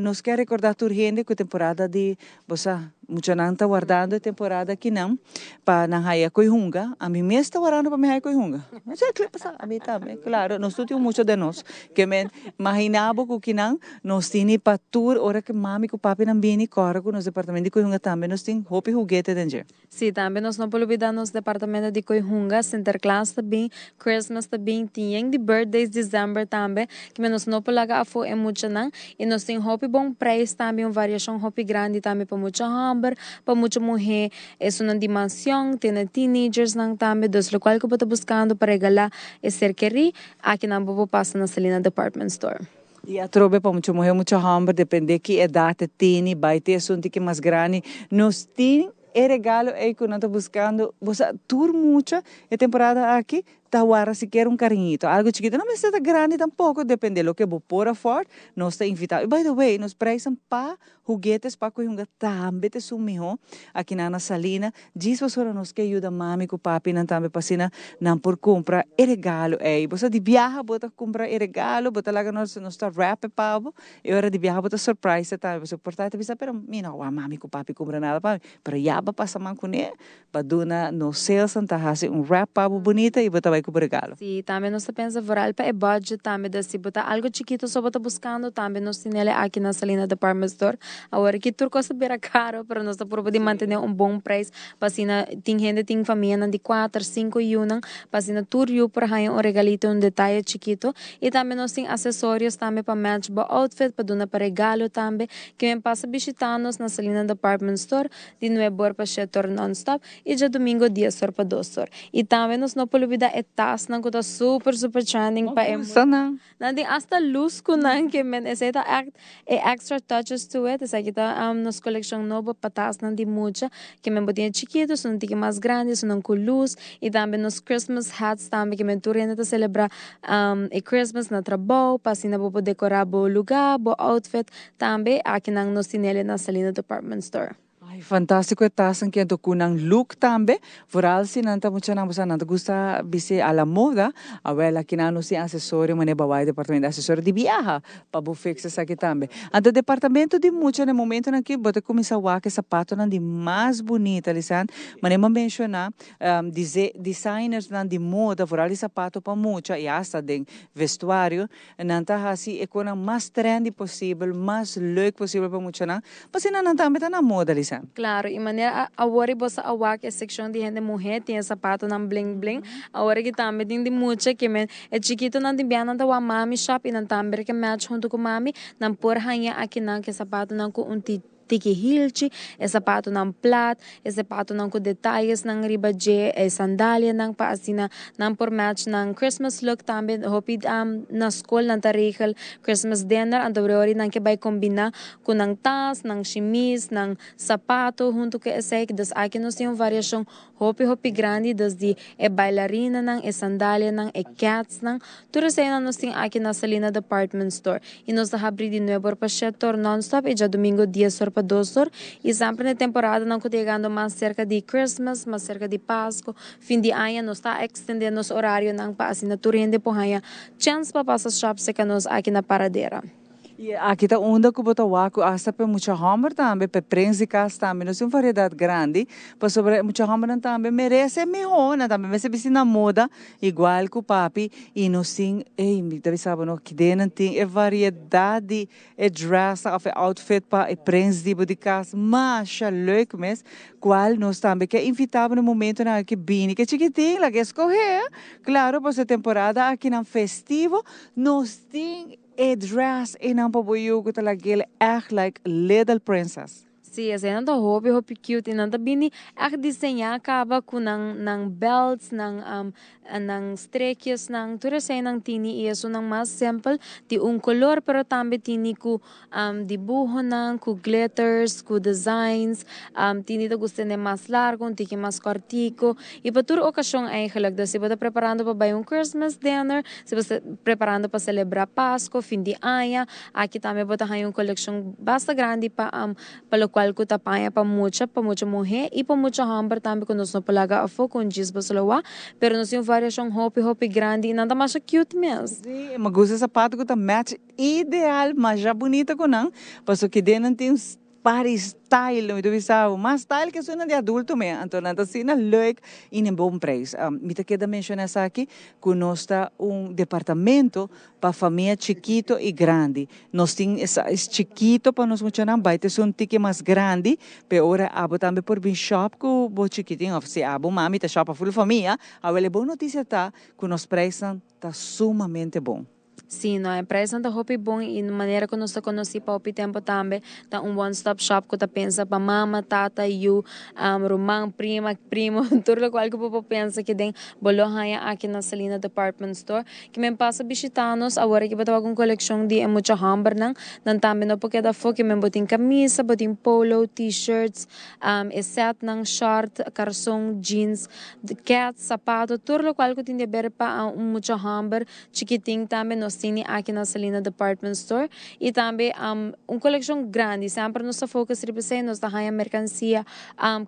nos kier recorda tur hende cu temporada di bo sa. Muchanan ta wardando e temporada akinan pa nan haya koe hunga. Ami mes ta wardando pa mi haya koe hunga. No sé kle pasa, ami tambe, claro, nos tur tin un mucha den nos. Ke men imagina bo ku kinan nos tini pa tur ora ku mami ku papinan bini kòrda ku nos departamento di koe hunga tambe nos tin hopi hugete den dje. Sí, tambe nos no por lubida nos departamento di koe hunga, Sinterklaas ta bin, Christmas ta bin, tin yen di birthdays December tambe, kimen nos no por laga afó e muchanan, y nos tin hopi bon prijs tambe, un variacion hopi grandi tambe pa mucha homber, pa mucha muhe, esunnan di mansion, te na teenagersnan tambe, dus locual cu bo ta buscando pa regala e ser keri, akinan bo por pasa na Salina Department Store. I atrobe pa mucha muhe, mucha homber, depende ki edad e tini, bai te esun tiki mas grandi, nos tin e regalo ey cu nan ta buscando, bo sa tur mucha e temporada aki ta warda sikiera un cariñito, algo chikito, no mester ta grandi tampoco, depende loke bo por afford, nos ta invita. Y by the way, nos prijsnan pa juguetes pa cu hunga tambe ta esun miho aki nan na Salina, djis pasobra nos ke yuda mami cu papinan tambe pa asina nan por cumpra e regalo ey. Bo sa di biaha bo ta cumpra e regalo, bo ta laga nos, nos ta wrap e pa bo, E ora di biaha bo ta surprise tambe pasobra por ta ta bisa pero mi no wak mami ku papi kumpra nada pa mi pero ya bo pasa man kuné ba duna nos salesnan ta hasi un wrap pa bo bunita i bo ta bai ku bo regalo. Si tambe nos ta pensa vooral pa e budget tambe dus si bo ta algo chikito so bo ta buskando tambe nos tin ele aki na Salina Department Store awor aki tur kos ta bira karo pero nos ta purba di mantene un bon prijs pa asina tin hende tin famianan di kuater sinku yunan pa asina tur yu por haña un regalito un detaye chikito Y tambe nos tin accesorios tambe pa match bo outfit, pa duna pa regalo tambe. Kimen pasa bishita nos na Salina Department Store di nuebe or pa shete or non-stop y djadomingo dies or pa dos or. Y tambe nos no por lubida e tasnan cu ta super super trending pa e Gusta nan. Nan tin hasta luz cu nan ke men esey ta echt e extra touches to it. Esaki ta nos coleccion nobo pa tasnan di mucha ke men bo tin e chikito, esunnan tiki mas grandi, esunnan cu luz y tambe nos Christmas hats tambe ke men tur hende ta celebra E Christmas na trabou pa asina bo por decorá bo lugá, bo outfit. Tambe akinan nos tin el'e na Salina Department Store. Ay fantastico e tasnan ki anto cu nan look tambe, vooral si nan ta muchanan bo sa nan ta gusta bisti a la moda, awel akinan nos tin accesorio manera bawai departamento di accesorio di biaha pa bo fix esaki tambe. Anto departamento di mucha na e momentonan aki bo ta cuminsa wak e zapatonan di mas bunita Lisanne, manera bo a menciona Designersnan di moda, vooral di sapato pa mucha y hasta den vestuario, nan ta haci e conan mas trendy posibel, mas leuk posibel pa muchanan, pa asina nan tambe ta na moda, Lisa. Claro, y manera awor y bo sa awak e seccion di hende muhe tin e sapatonan bling bling, awor aki tambe tin di mucha ke men e chikitonan tin bia nan ta wak mami shop y nan tambe ke match hunto cu mami, nan por haña akinan ke sapatonan cu un ti. Tiki hilchi, e sapatonan plat, e sapatonan ku detayesnan riba dje, e sandalianan pa asina nan por match nan Christmas look tambe. Hopi na skol nan ta regel Christmas dinner, anto ori nan ke bai kombina ku nan tas, nan shimis, nan sapato huntu ku esei. Dus aki nos tin un variashon Hopi hopi grandi dus di e bailarinanan, e sandalianan, e catsnan, tur eseinan nos tin aki na Salina Department Store. Y nos ta habri di nuebe or pa shete or non-stop y djadomingo dies or pa dos or. Y semper na e temporadanan cu ta yegando mas cerca di Christmas, mas cerca di Pasco, fin di aña, nos ta extende nos horarionan pa asina tur hende por haña chens pa pasa shop cerca nos aki na Paradera. I aki ta unda ku bo ta wak ku asta pa e mucha hòmber tambe, pa e prens di kas tambe. Nos tin un variedat grandi, pasobra e mucha hòmbernan tambe merese mihó, nan tambe mester bisti na moda igual ku papi. I nos tin, ey, mi ta bisa bo no, kidenan tin e variedat di e drèsnan òf e outfit pa e prens di bo di kas. Masha leuk mes, kual nos tambe ke invitá bo na e momentonan aki bini ke chikitin, laga e skohé. Klaro, pasobra e temporada akinan festivo, nos tin. E dress einan pa bo yu ku ta lag'el ègt like little princess. Sí, eseinan ta hopi hopi cute i nan ta bini ègt diseñá kaba ku nan nan belts, nan nan strekjesnan, tur eseinan tini i esunnan mas simpel di un kolor pero tambe tini ku dibuhonan, ku glitters, ku designs, tini ta gusta tene mas largo, un tiki mas kòrtiku i pa tur okashon eigenlijk. Dus si bo ta preparando pa bai un Christmas dinner, Si bo sta preparando pa celebra Pasco, fin di aña, aki tambe bo ta haña un coleccion basta grandi pa pa locual cu ta paña pa mucha, pa mucha muhe y pa mucha homber tambe cu nos no por laga afo cu un djis bo solo wak, pero nos tin un variacion hopi hopi grandi y nan ta masha cute mes. Si, mi gusta e zapato cu ta match ideal, masha bunita cu nan, pasobra kiden nan tin. Party style, mi ta bisa bo, mas style ke esunnan di adulto me, anto nan ta asina leuk y na bon prijs. Mi ta keda menciona esaki cu nos ta un departamento pa famia chikito y grandi. Nos tin e size chikito pa nos muchanan, bay ta esun tiki mas grandi, pe ora abo tambe por bin shop cu bo chikitin of si abo mami ta shop pa full famia, awel e bon noticia ta cu nos prijsnan ta sumamente bon. Sí, no, e prijsnan ta hopi bon y manera cu nos ta conoci pa hopi tempo tambe ta un one stop shop cu ta pensa pa mama, tata, yu, ruman, prima, primo, tur locual cu bo por pensa ki den bo lo haya aki na Salina Department Store. Ki men pasa bishita nos awor aki bo ta wak un coleccion di e mucha hombernan, nan tambe no por keda afo, ki men bo tin camisa, bo tin polo, t-shirts, e setnan, short, carson, jeans, keds, sapato, tur locual cu tin di haber pa un mucha homber. Chikitin tambe nos tini aki na Salina Department Store y tambe un coleccion grandi. Semper nos ta focus riba esey, nos ta haya mercancia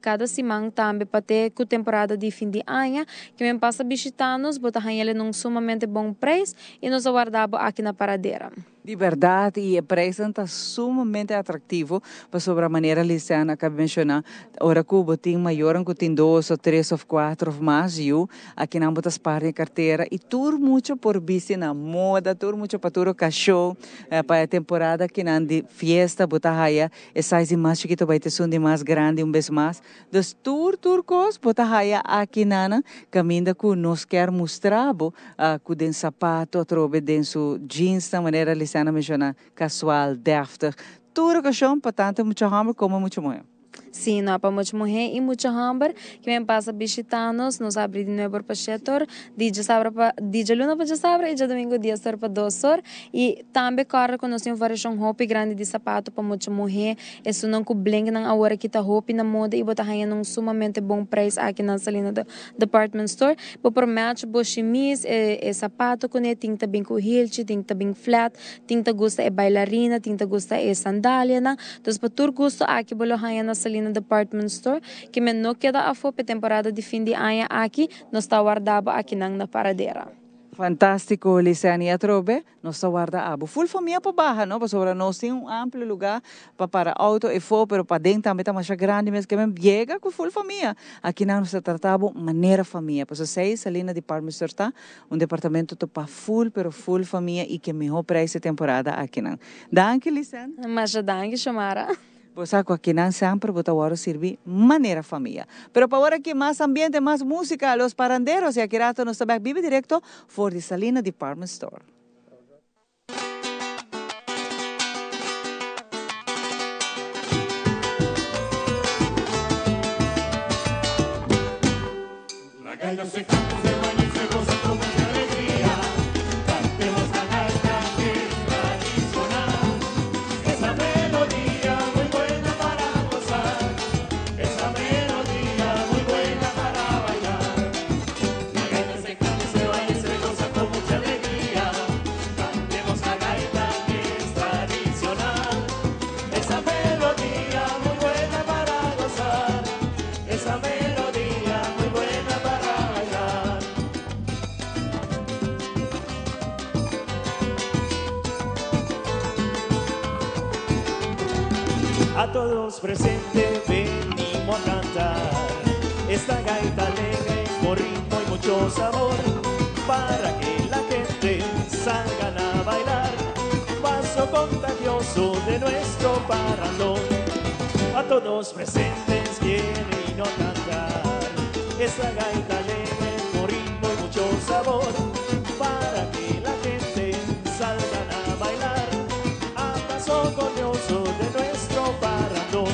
cada siman tambe pa te cu temporada di fin di aña. Ki men pasa bishita nos, bo ta haña el en un sumamente bon prijs y nos ta warda bo aki na Paradera. Di berdad y e prijsnan ta sumamente atractivo pasobra manera Liseanne a caba menciona ora cu bo tin mayornan cu tin dos o tres of cuatro of mas yu akinan bo ta spaar den cartera y tur mucha por bisti na moda tur mucha pa tur ocasion pa e temporada akinan di fiesta bo ta haya e size di mas chikito bay ta esun di mas grandi un bes mas Dus tur tur kos bo ta haya aki nanan kaminda ku nos kier mustra bo ku den sapato atrobe den su jeansnan manera Lisiana a menshoná kasual, deftig, tur okashon pa tantu mucha hòmber komo mucha muhé. Sí, no pa mucha muhé i mucha hòmber ki men pasa bishitá nos, nos abri di nuebe or pa shete or, di djasabra pa di djaluna pa djasabra i djadumingu dies or pa dos or i tambe kòrda ku nos tin un variashon hopi grandi di sapato pa mucha muhé. Esunnan ku blinknan awor aki ta hopi na moda i bo ta haña nan sumamente bon prijs aki na Salina Department Store. Bo por match bo shimis, e e sapato kuné, tin ta bin ku hilchi, tin ta bin flat, tin ta gusta e bailarina, tin ta gusta e sandalianan. Dus pa tur gusto aki bo lo haña na Salina Department Store. Kimen no keda afó p'e temporada di fin di aña aki, nos ta warda bo akinan na Paradera. Fantástiko, Liseanne. I atrobe Nos ta warda abo. Full famia por baha no, pasobra nos tin un amplio lugar pa para auto efo, pero paden tambe ta masha grandi mes ke men yega ku full famia. Akinan nos ta trata bo manera famia. Pasobra esei Salina Department Store ta un departamento to pa full pero full famia i ke miho prijs e temporada akinan. Danki Lisèn. Masha danki Shomara. Bo sa ku akinan semper bo ta wòrdu sirbi manera famia. Pero pa ora aki mas ambiente, mas músika, Los Paranderos i aki rato nos ta bèk bibi direkto for di Salina Department Store. A todos presentes venimos a cantar esta gaita alegre con ritmo y mucho sabor para que la gente salgan a bailar paso contagioso de nuestro parrandón. A todos presentes quieren a cantar esta gaita alegre con ritmo y mucho sabor para que la gente salgan a bailar a paso glorioso de nuestro parrandón.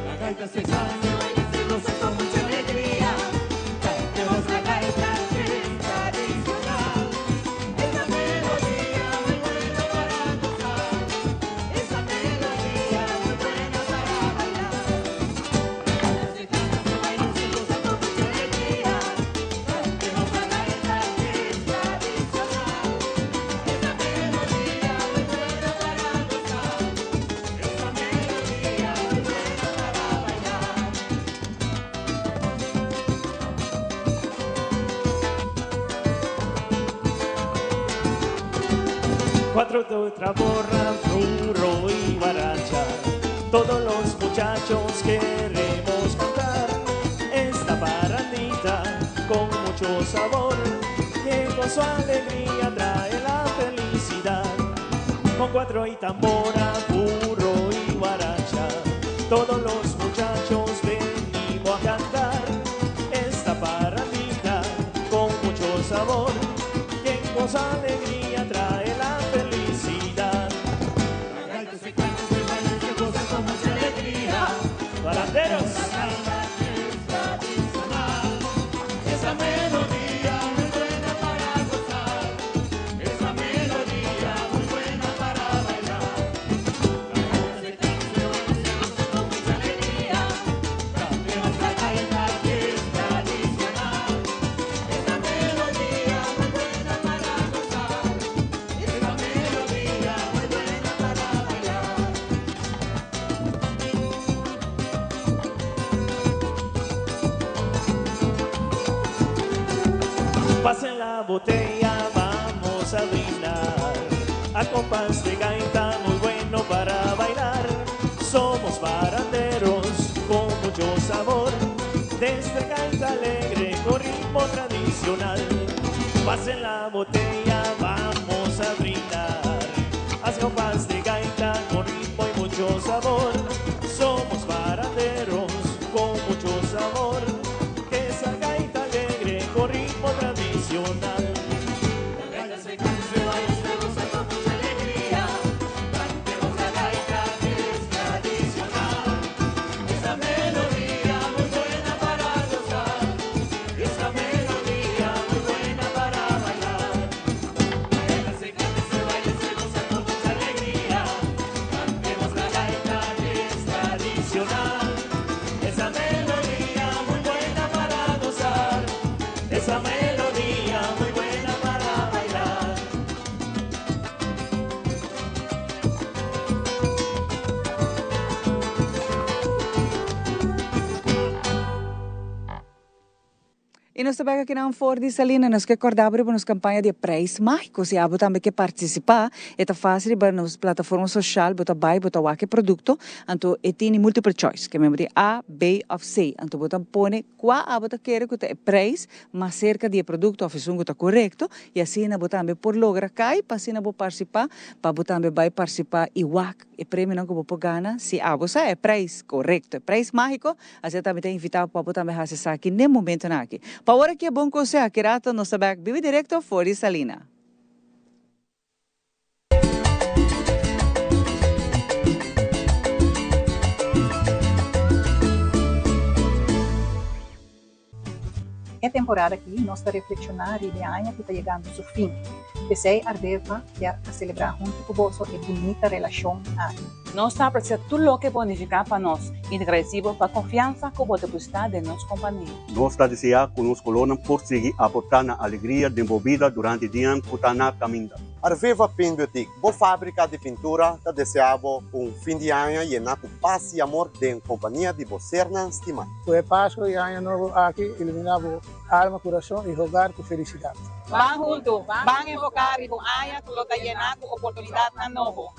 La gaita se sale, se baila, se goza con mucha alegría. Cantemos la gaita que es tradicional. Esa melodía muy buena para gozar. Esa melodía muy buena para bailar. Se canta, se baila, se goza con mucha alegría. Cantemos la gaita que es tradicional. Esa melodía muy buena para gozar. Esa melodía muy buena para bailar. Cuatro de otra borra, ruro y guaracha. Todos los muchachos queremos cantar esta parrandita con mucho sabor, que con su alegría trae la felicidad. Con cuatro y tambora, burro y guaracha, todos los muchachos venimos a cantar esta parrandita con mucho sabor, que con su alegría trae la felicidad. La gaita se canta, se baila y se goza con mucha alegría. ¡Parranderos! La gaita es tradicional. Esa melodía muy buena para gozar. Esa melodía muy buena para bailar. La gaita se canta, se baila y se goza con mucha alegría. Cantemos la gaita que es tradicional. Esa melodía muy buena para gozar. Esa melodía muy buena para bailar. Pasen la botella, vamos a brindar. A compás de gaita muy bueno para bailar. Somos parranderos con mucho sabor. Desde Gaita Alegre con ritmo tradicional. Pasen la botella, vamos a brindar. A compás de gaita con ritmo y mucho sabor. Somos parranderos con mucho sabor. Que esa gaita alegre con ritmo tradicional. La gaita se canta, se baila, se goza con mucha alegría. Cantemos la gaita que es tradicional. Esa melodía muy buena para gozar. Esa melodía muy buena para bailar. La gaita se canta, se baila, se goza con mucha alegría. Cantemos la gaita que es tradicional. Esa melodía muy buena para gozar. Esa melodía muy buena para bailar. I nos ta bek akinan for di Salina, nos ke kòrda bo riba nos kampaña di e Prijs Mágiko. Si abo tambe ke partisipá, e ta fásil riba nos plataforma soshal, bo ta bai, bo ta wak e produkto, anto e tini multiple choice, ke men bo tin A, B òf C. Anto bo ta pone kua abo ta kere ku ta e prijs mas serka di e produkto òf esun ku ta korekto, i asina bo tambe por logra kai pa asina bo partisipá, pa bo tambe bai partisipá i wak e premionan ku bo por gana si abo sa e prijs korekto, e prijs mágiko. Asina tambe ta invitá bo pa bo tambe hasi esaki n'e momentonan aki. Pa ora ki e bon konseho aki rato nos ta bek bibi direkto for di Salina. E temporada aki nos ta reflekshoná riba e aña ku ta yegando su fin. P'esei Ardeva kier a selebrá huntu ku boso e bunita relashon aki. Nos ta apresia tur loke bo a nifiká pa nos i ta gradisí bo pa konfiansa ku bo depositá den nos kompania. Nos ta deseá ku nos kolornan por sigui aportá na alegria den bo bida durante dianan ku ta na kaminda. Arveva Paint Boutique, bo fábrika di pintura, ta deseá bo un fin di aña yená ku pas i amor den kompania di bo sernan stimá. Ku e Pasku i Aña Nobo aki iluminá bo alma, kurason i hogar ku felisidat. Ban huntu, ban enfoká riba un aña ku lo ta yená ku oportunidatnan nobo.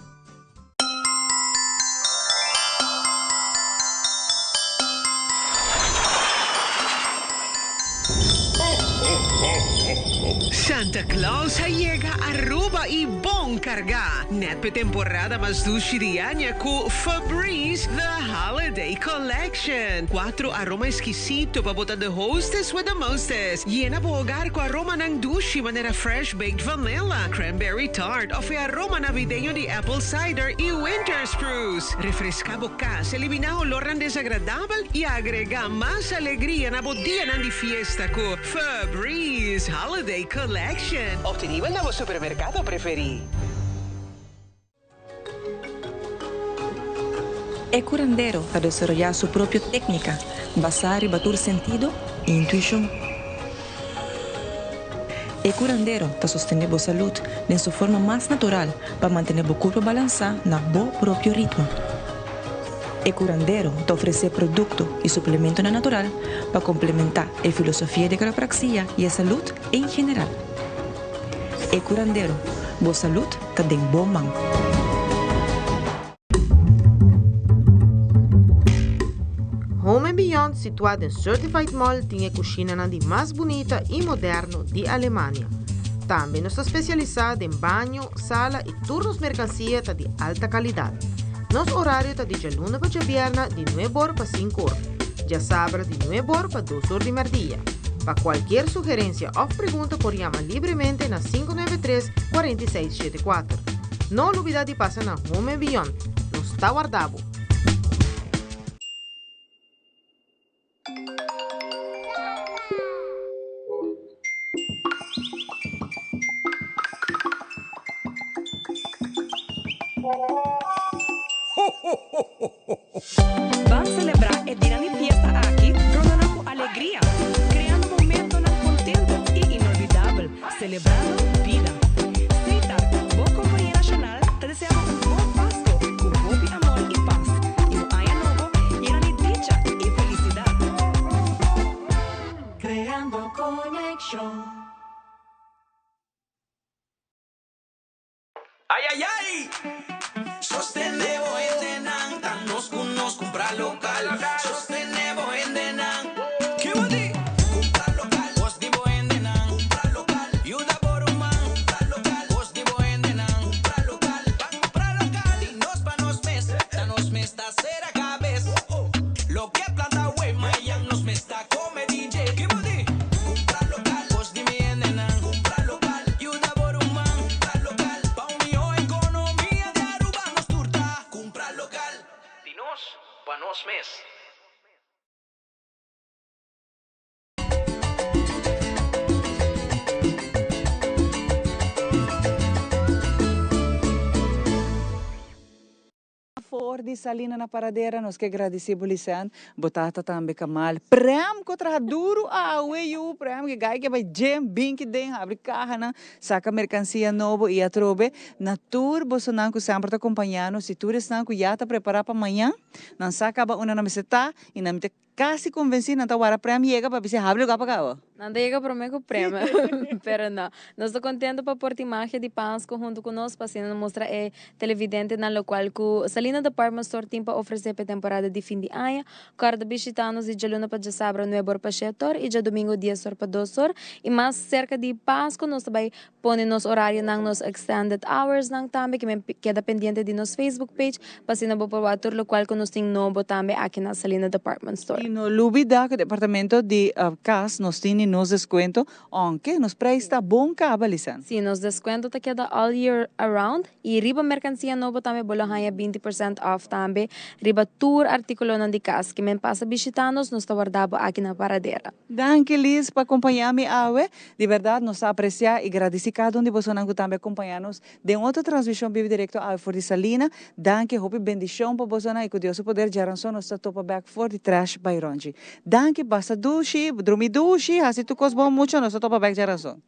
Santa Claus a yega Aruba y bon carga! Net p'e temporada mas dushi di aña cu Febreze The Holiday Collection. Cuatro aroma exquisito pa bo ta the hostess with the mostest. Yena bo hogar cu aromanan dushi manera fresh baked vanilla, cranberry tart of e aroma navideño di apple cider y winter spruce. Refresca bo cas, elimina olornan desagradabel y agrega mas alegria na bo dianan di fiesta cu Febreze Holiday Collection. Obtenibel na bo supermercado preferi. E curandero ta desaroyá su propio técnica basá riba tur sentido i intuishon. E curandero ta sostené bo salud den su forma mas natural pa mantené bo curpa balansá na bo propio ritmo. E curandero ta ofresé producto i suplementonan natural pa complementá e filosofia di quiropraxia i e salud en general. E curandero, bo salud ta den bo man. Beyond situá den Certified Mall tin e kushinanan di mas bunita i moderno di Alemania. Tambe nos ta spesialisá den baño, sala i tur nos merkansia ta di alta kalidat. Nos orario ta di djaluna pa djabièrna di nuebe or pa sinku or, djasabra di nuebe or pa dos or di mèrdia. Pa kualkier sugerensia òf pregunta por yama libremente na 593 46 74. No lubidá di pasa na Home Beyond. Nos ta warda bo! Ban selebrá e dianan di fiesta aki rondonan ku alegria, kreando momentonan kontentu i inolvidabel, selebrando bida. Setar, bo kompania nashonal, ta deseá bo un bon Pasko ku hopi amor i pas, i un aña nobo yena di dicha i felisidat. Creando conexion. Ay ay ay! Sostené bo hendenan, ta nos ku nos kumpra lokal. Sostené bo hendenan. Ki bo di? Kumpra lokal. Kos di bo hendenan. Kumpra lokal. Yuda bo ruman. Kumpra lokal. Kos di bo hendenan. Kumpra lokal. Ban kumpra lokal. Di nos pa nos mes. Ta nos mes ta sera kabes. Loke planta awe, mayan nos mes ta kome DJ. Ki bo di? Kumpra lokal. Kos di mi hendenan. Kumpra lokal. Yuda bo ruman. Kumpra lokal. Pa un mihó ekonomia di Aruba nos tur ta kumpra lokal. Di nos pa nos mes. For di Salina na Paradera nos ke gradisí bo Lisanne, bo tata tambe Kamal. Prem ku traha duru awe yu, Prem ke gai ke bai djem bin ki den habri kahanan, saka merkansia nobo i atrobe na tur bosonan ku semper ta kompañá nos i tur esnan ku ya ta prepará pa mañan, nan sa kaba unda nan mester ta i nan mi ta Casi convenci nan ta wara prem yega pa bisa habri lugar pa caba. Nan ta yega prome cu prem, pero no. Nos ta contento pa por tin magia di Pasco hunto cu nos pa asina mustra e televidentenan locual cu Salina Department Store tin pa ofrece p'e temporada di fin di aña. Corda bishita nos di djaluna pa djasabra nuebe or pa shete or y djadomingo dies or pa dos or. Y mas cerca di Pasco nos ta bay Pone nos orarionan, nos extended hoursnan tambe, ke men keda pendiente di nos Facebook page pa asina bo por wak tur lokual ku nos tin nobo tambe aki na Salina Department Store. I no lubida ku departamento di kas nos tin di nos deskuento, ounke nos preis ta bon kaba, Lisanne. Sí, nos deskuento ta keda all year around i riba merkansia nobo tambe bo lo haña 20% off tambe riba tur artikulonan di kas. Ke men pasa bishita nos, nos ta warda bo aki na Paradera. Danki Liz pa kompañá mi awe. Di berdad nos ta aprecia y gradici cada un di bosonan cu tambe a compaña nos den otro transmision bibi directo awe for di Salina. Danki, hopi bendicion pa bosonan y cu Dios su poder djaranson nos ta topa bek for di Trash by Ronchi. Danki, basta dushi, drumi dushi, haci tur cos bon mucho, nos ta topa bek djaranson.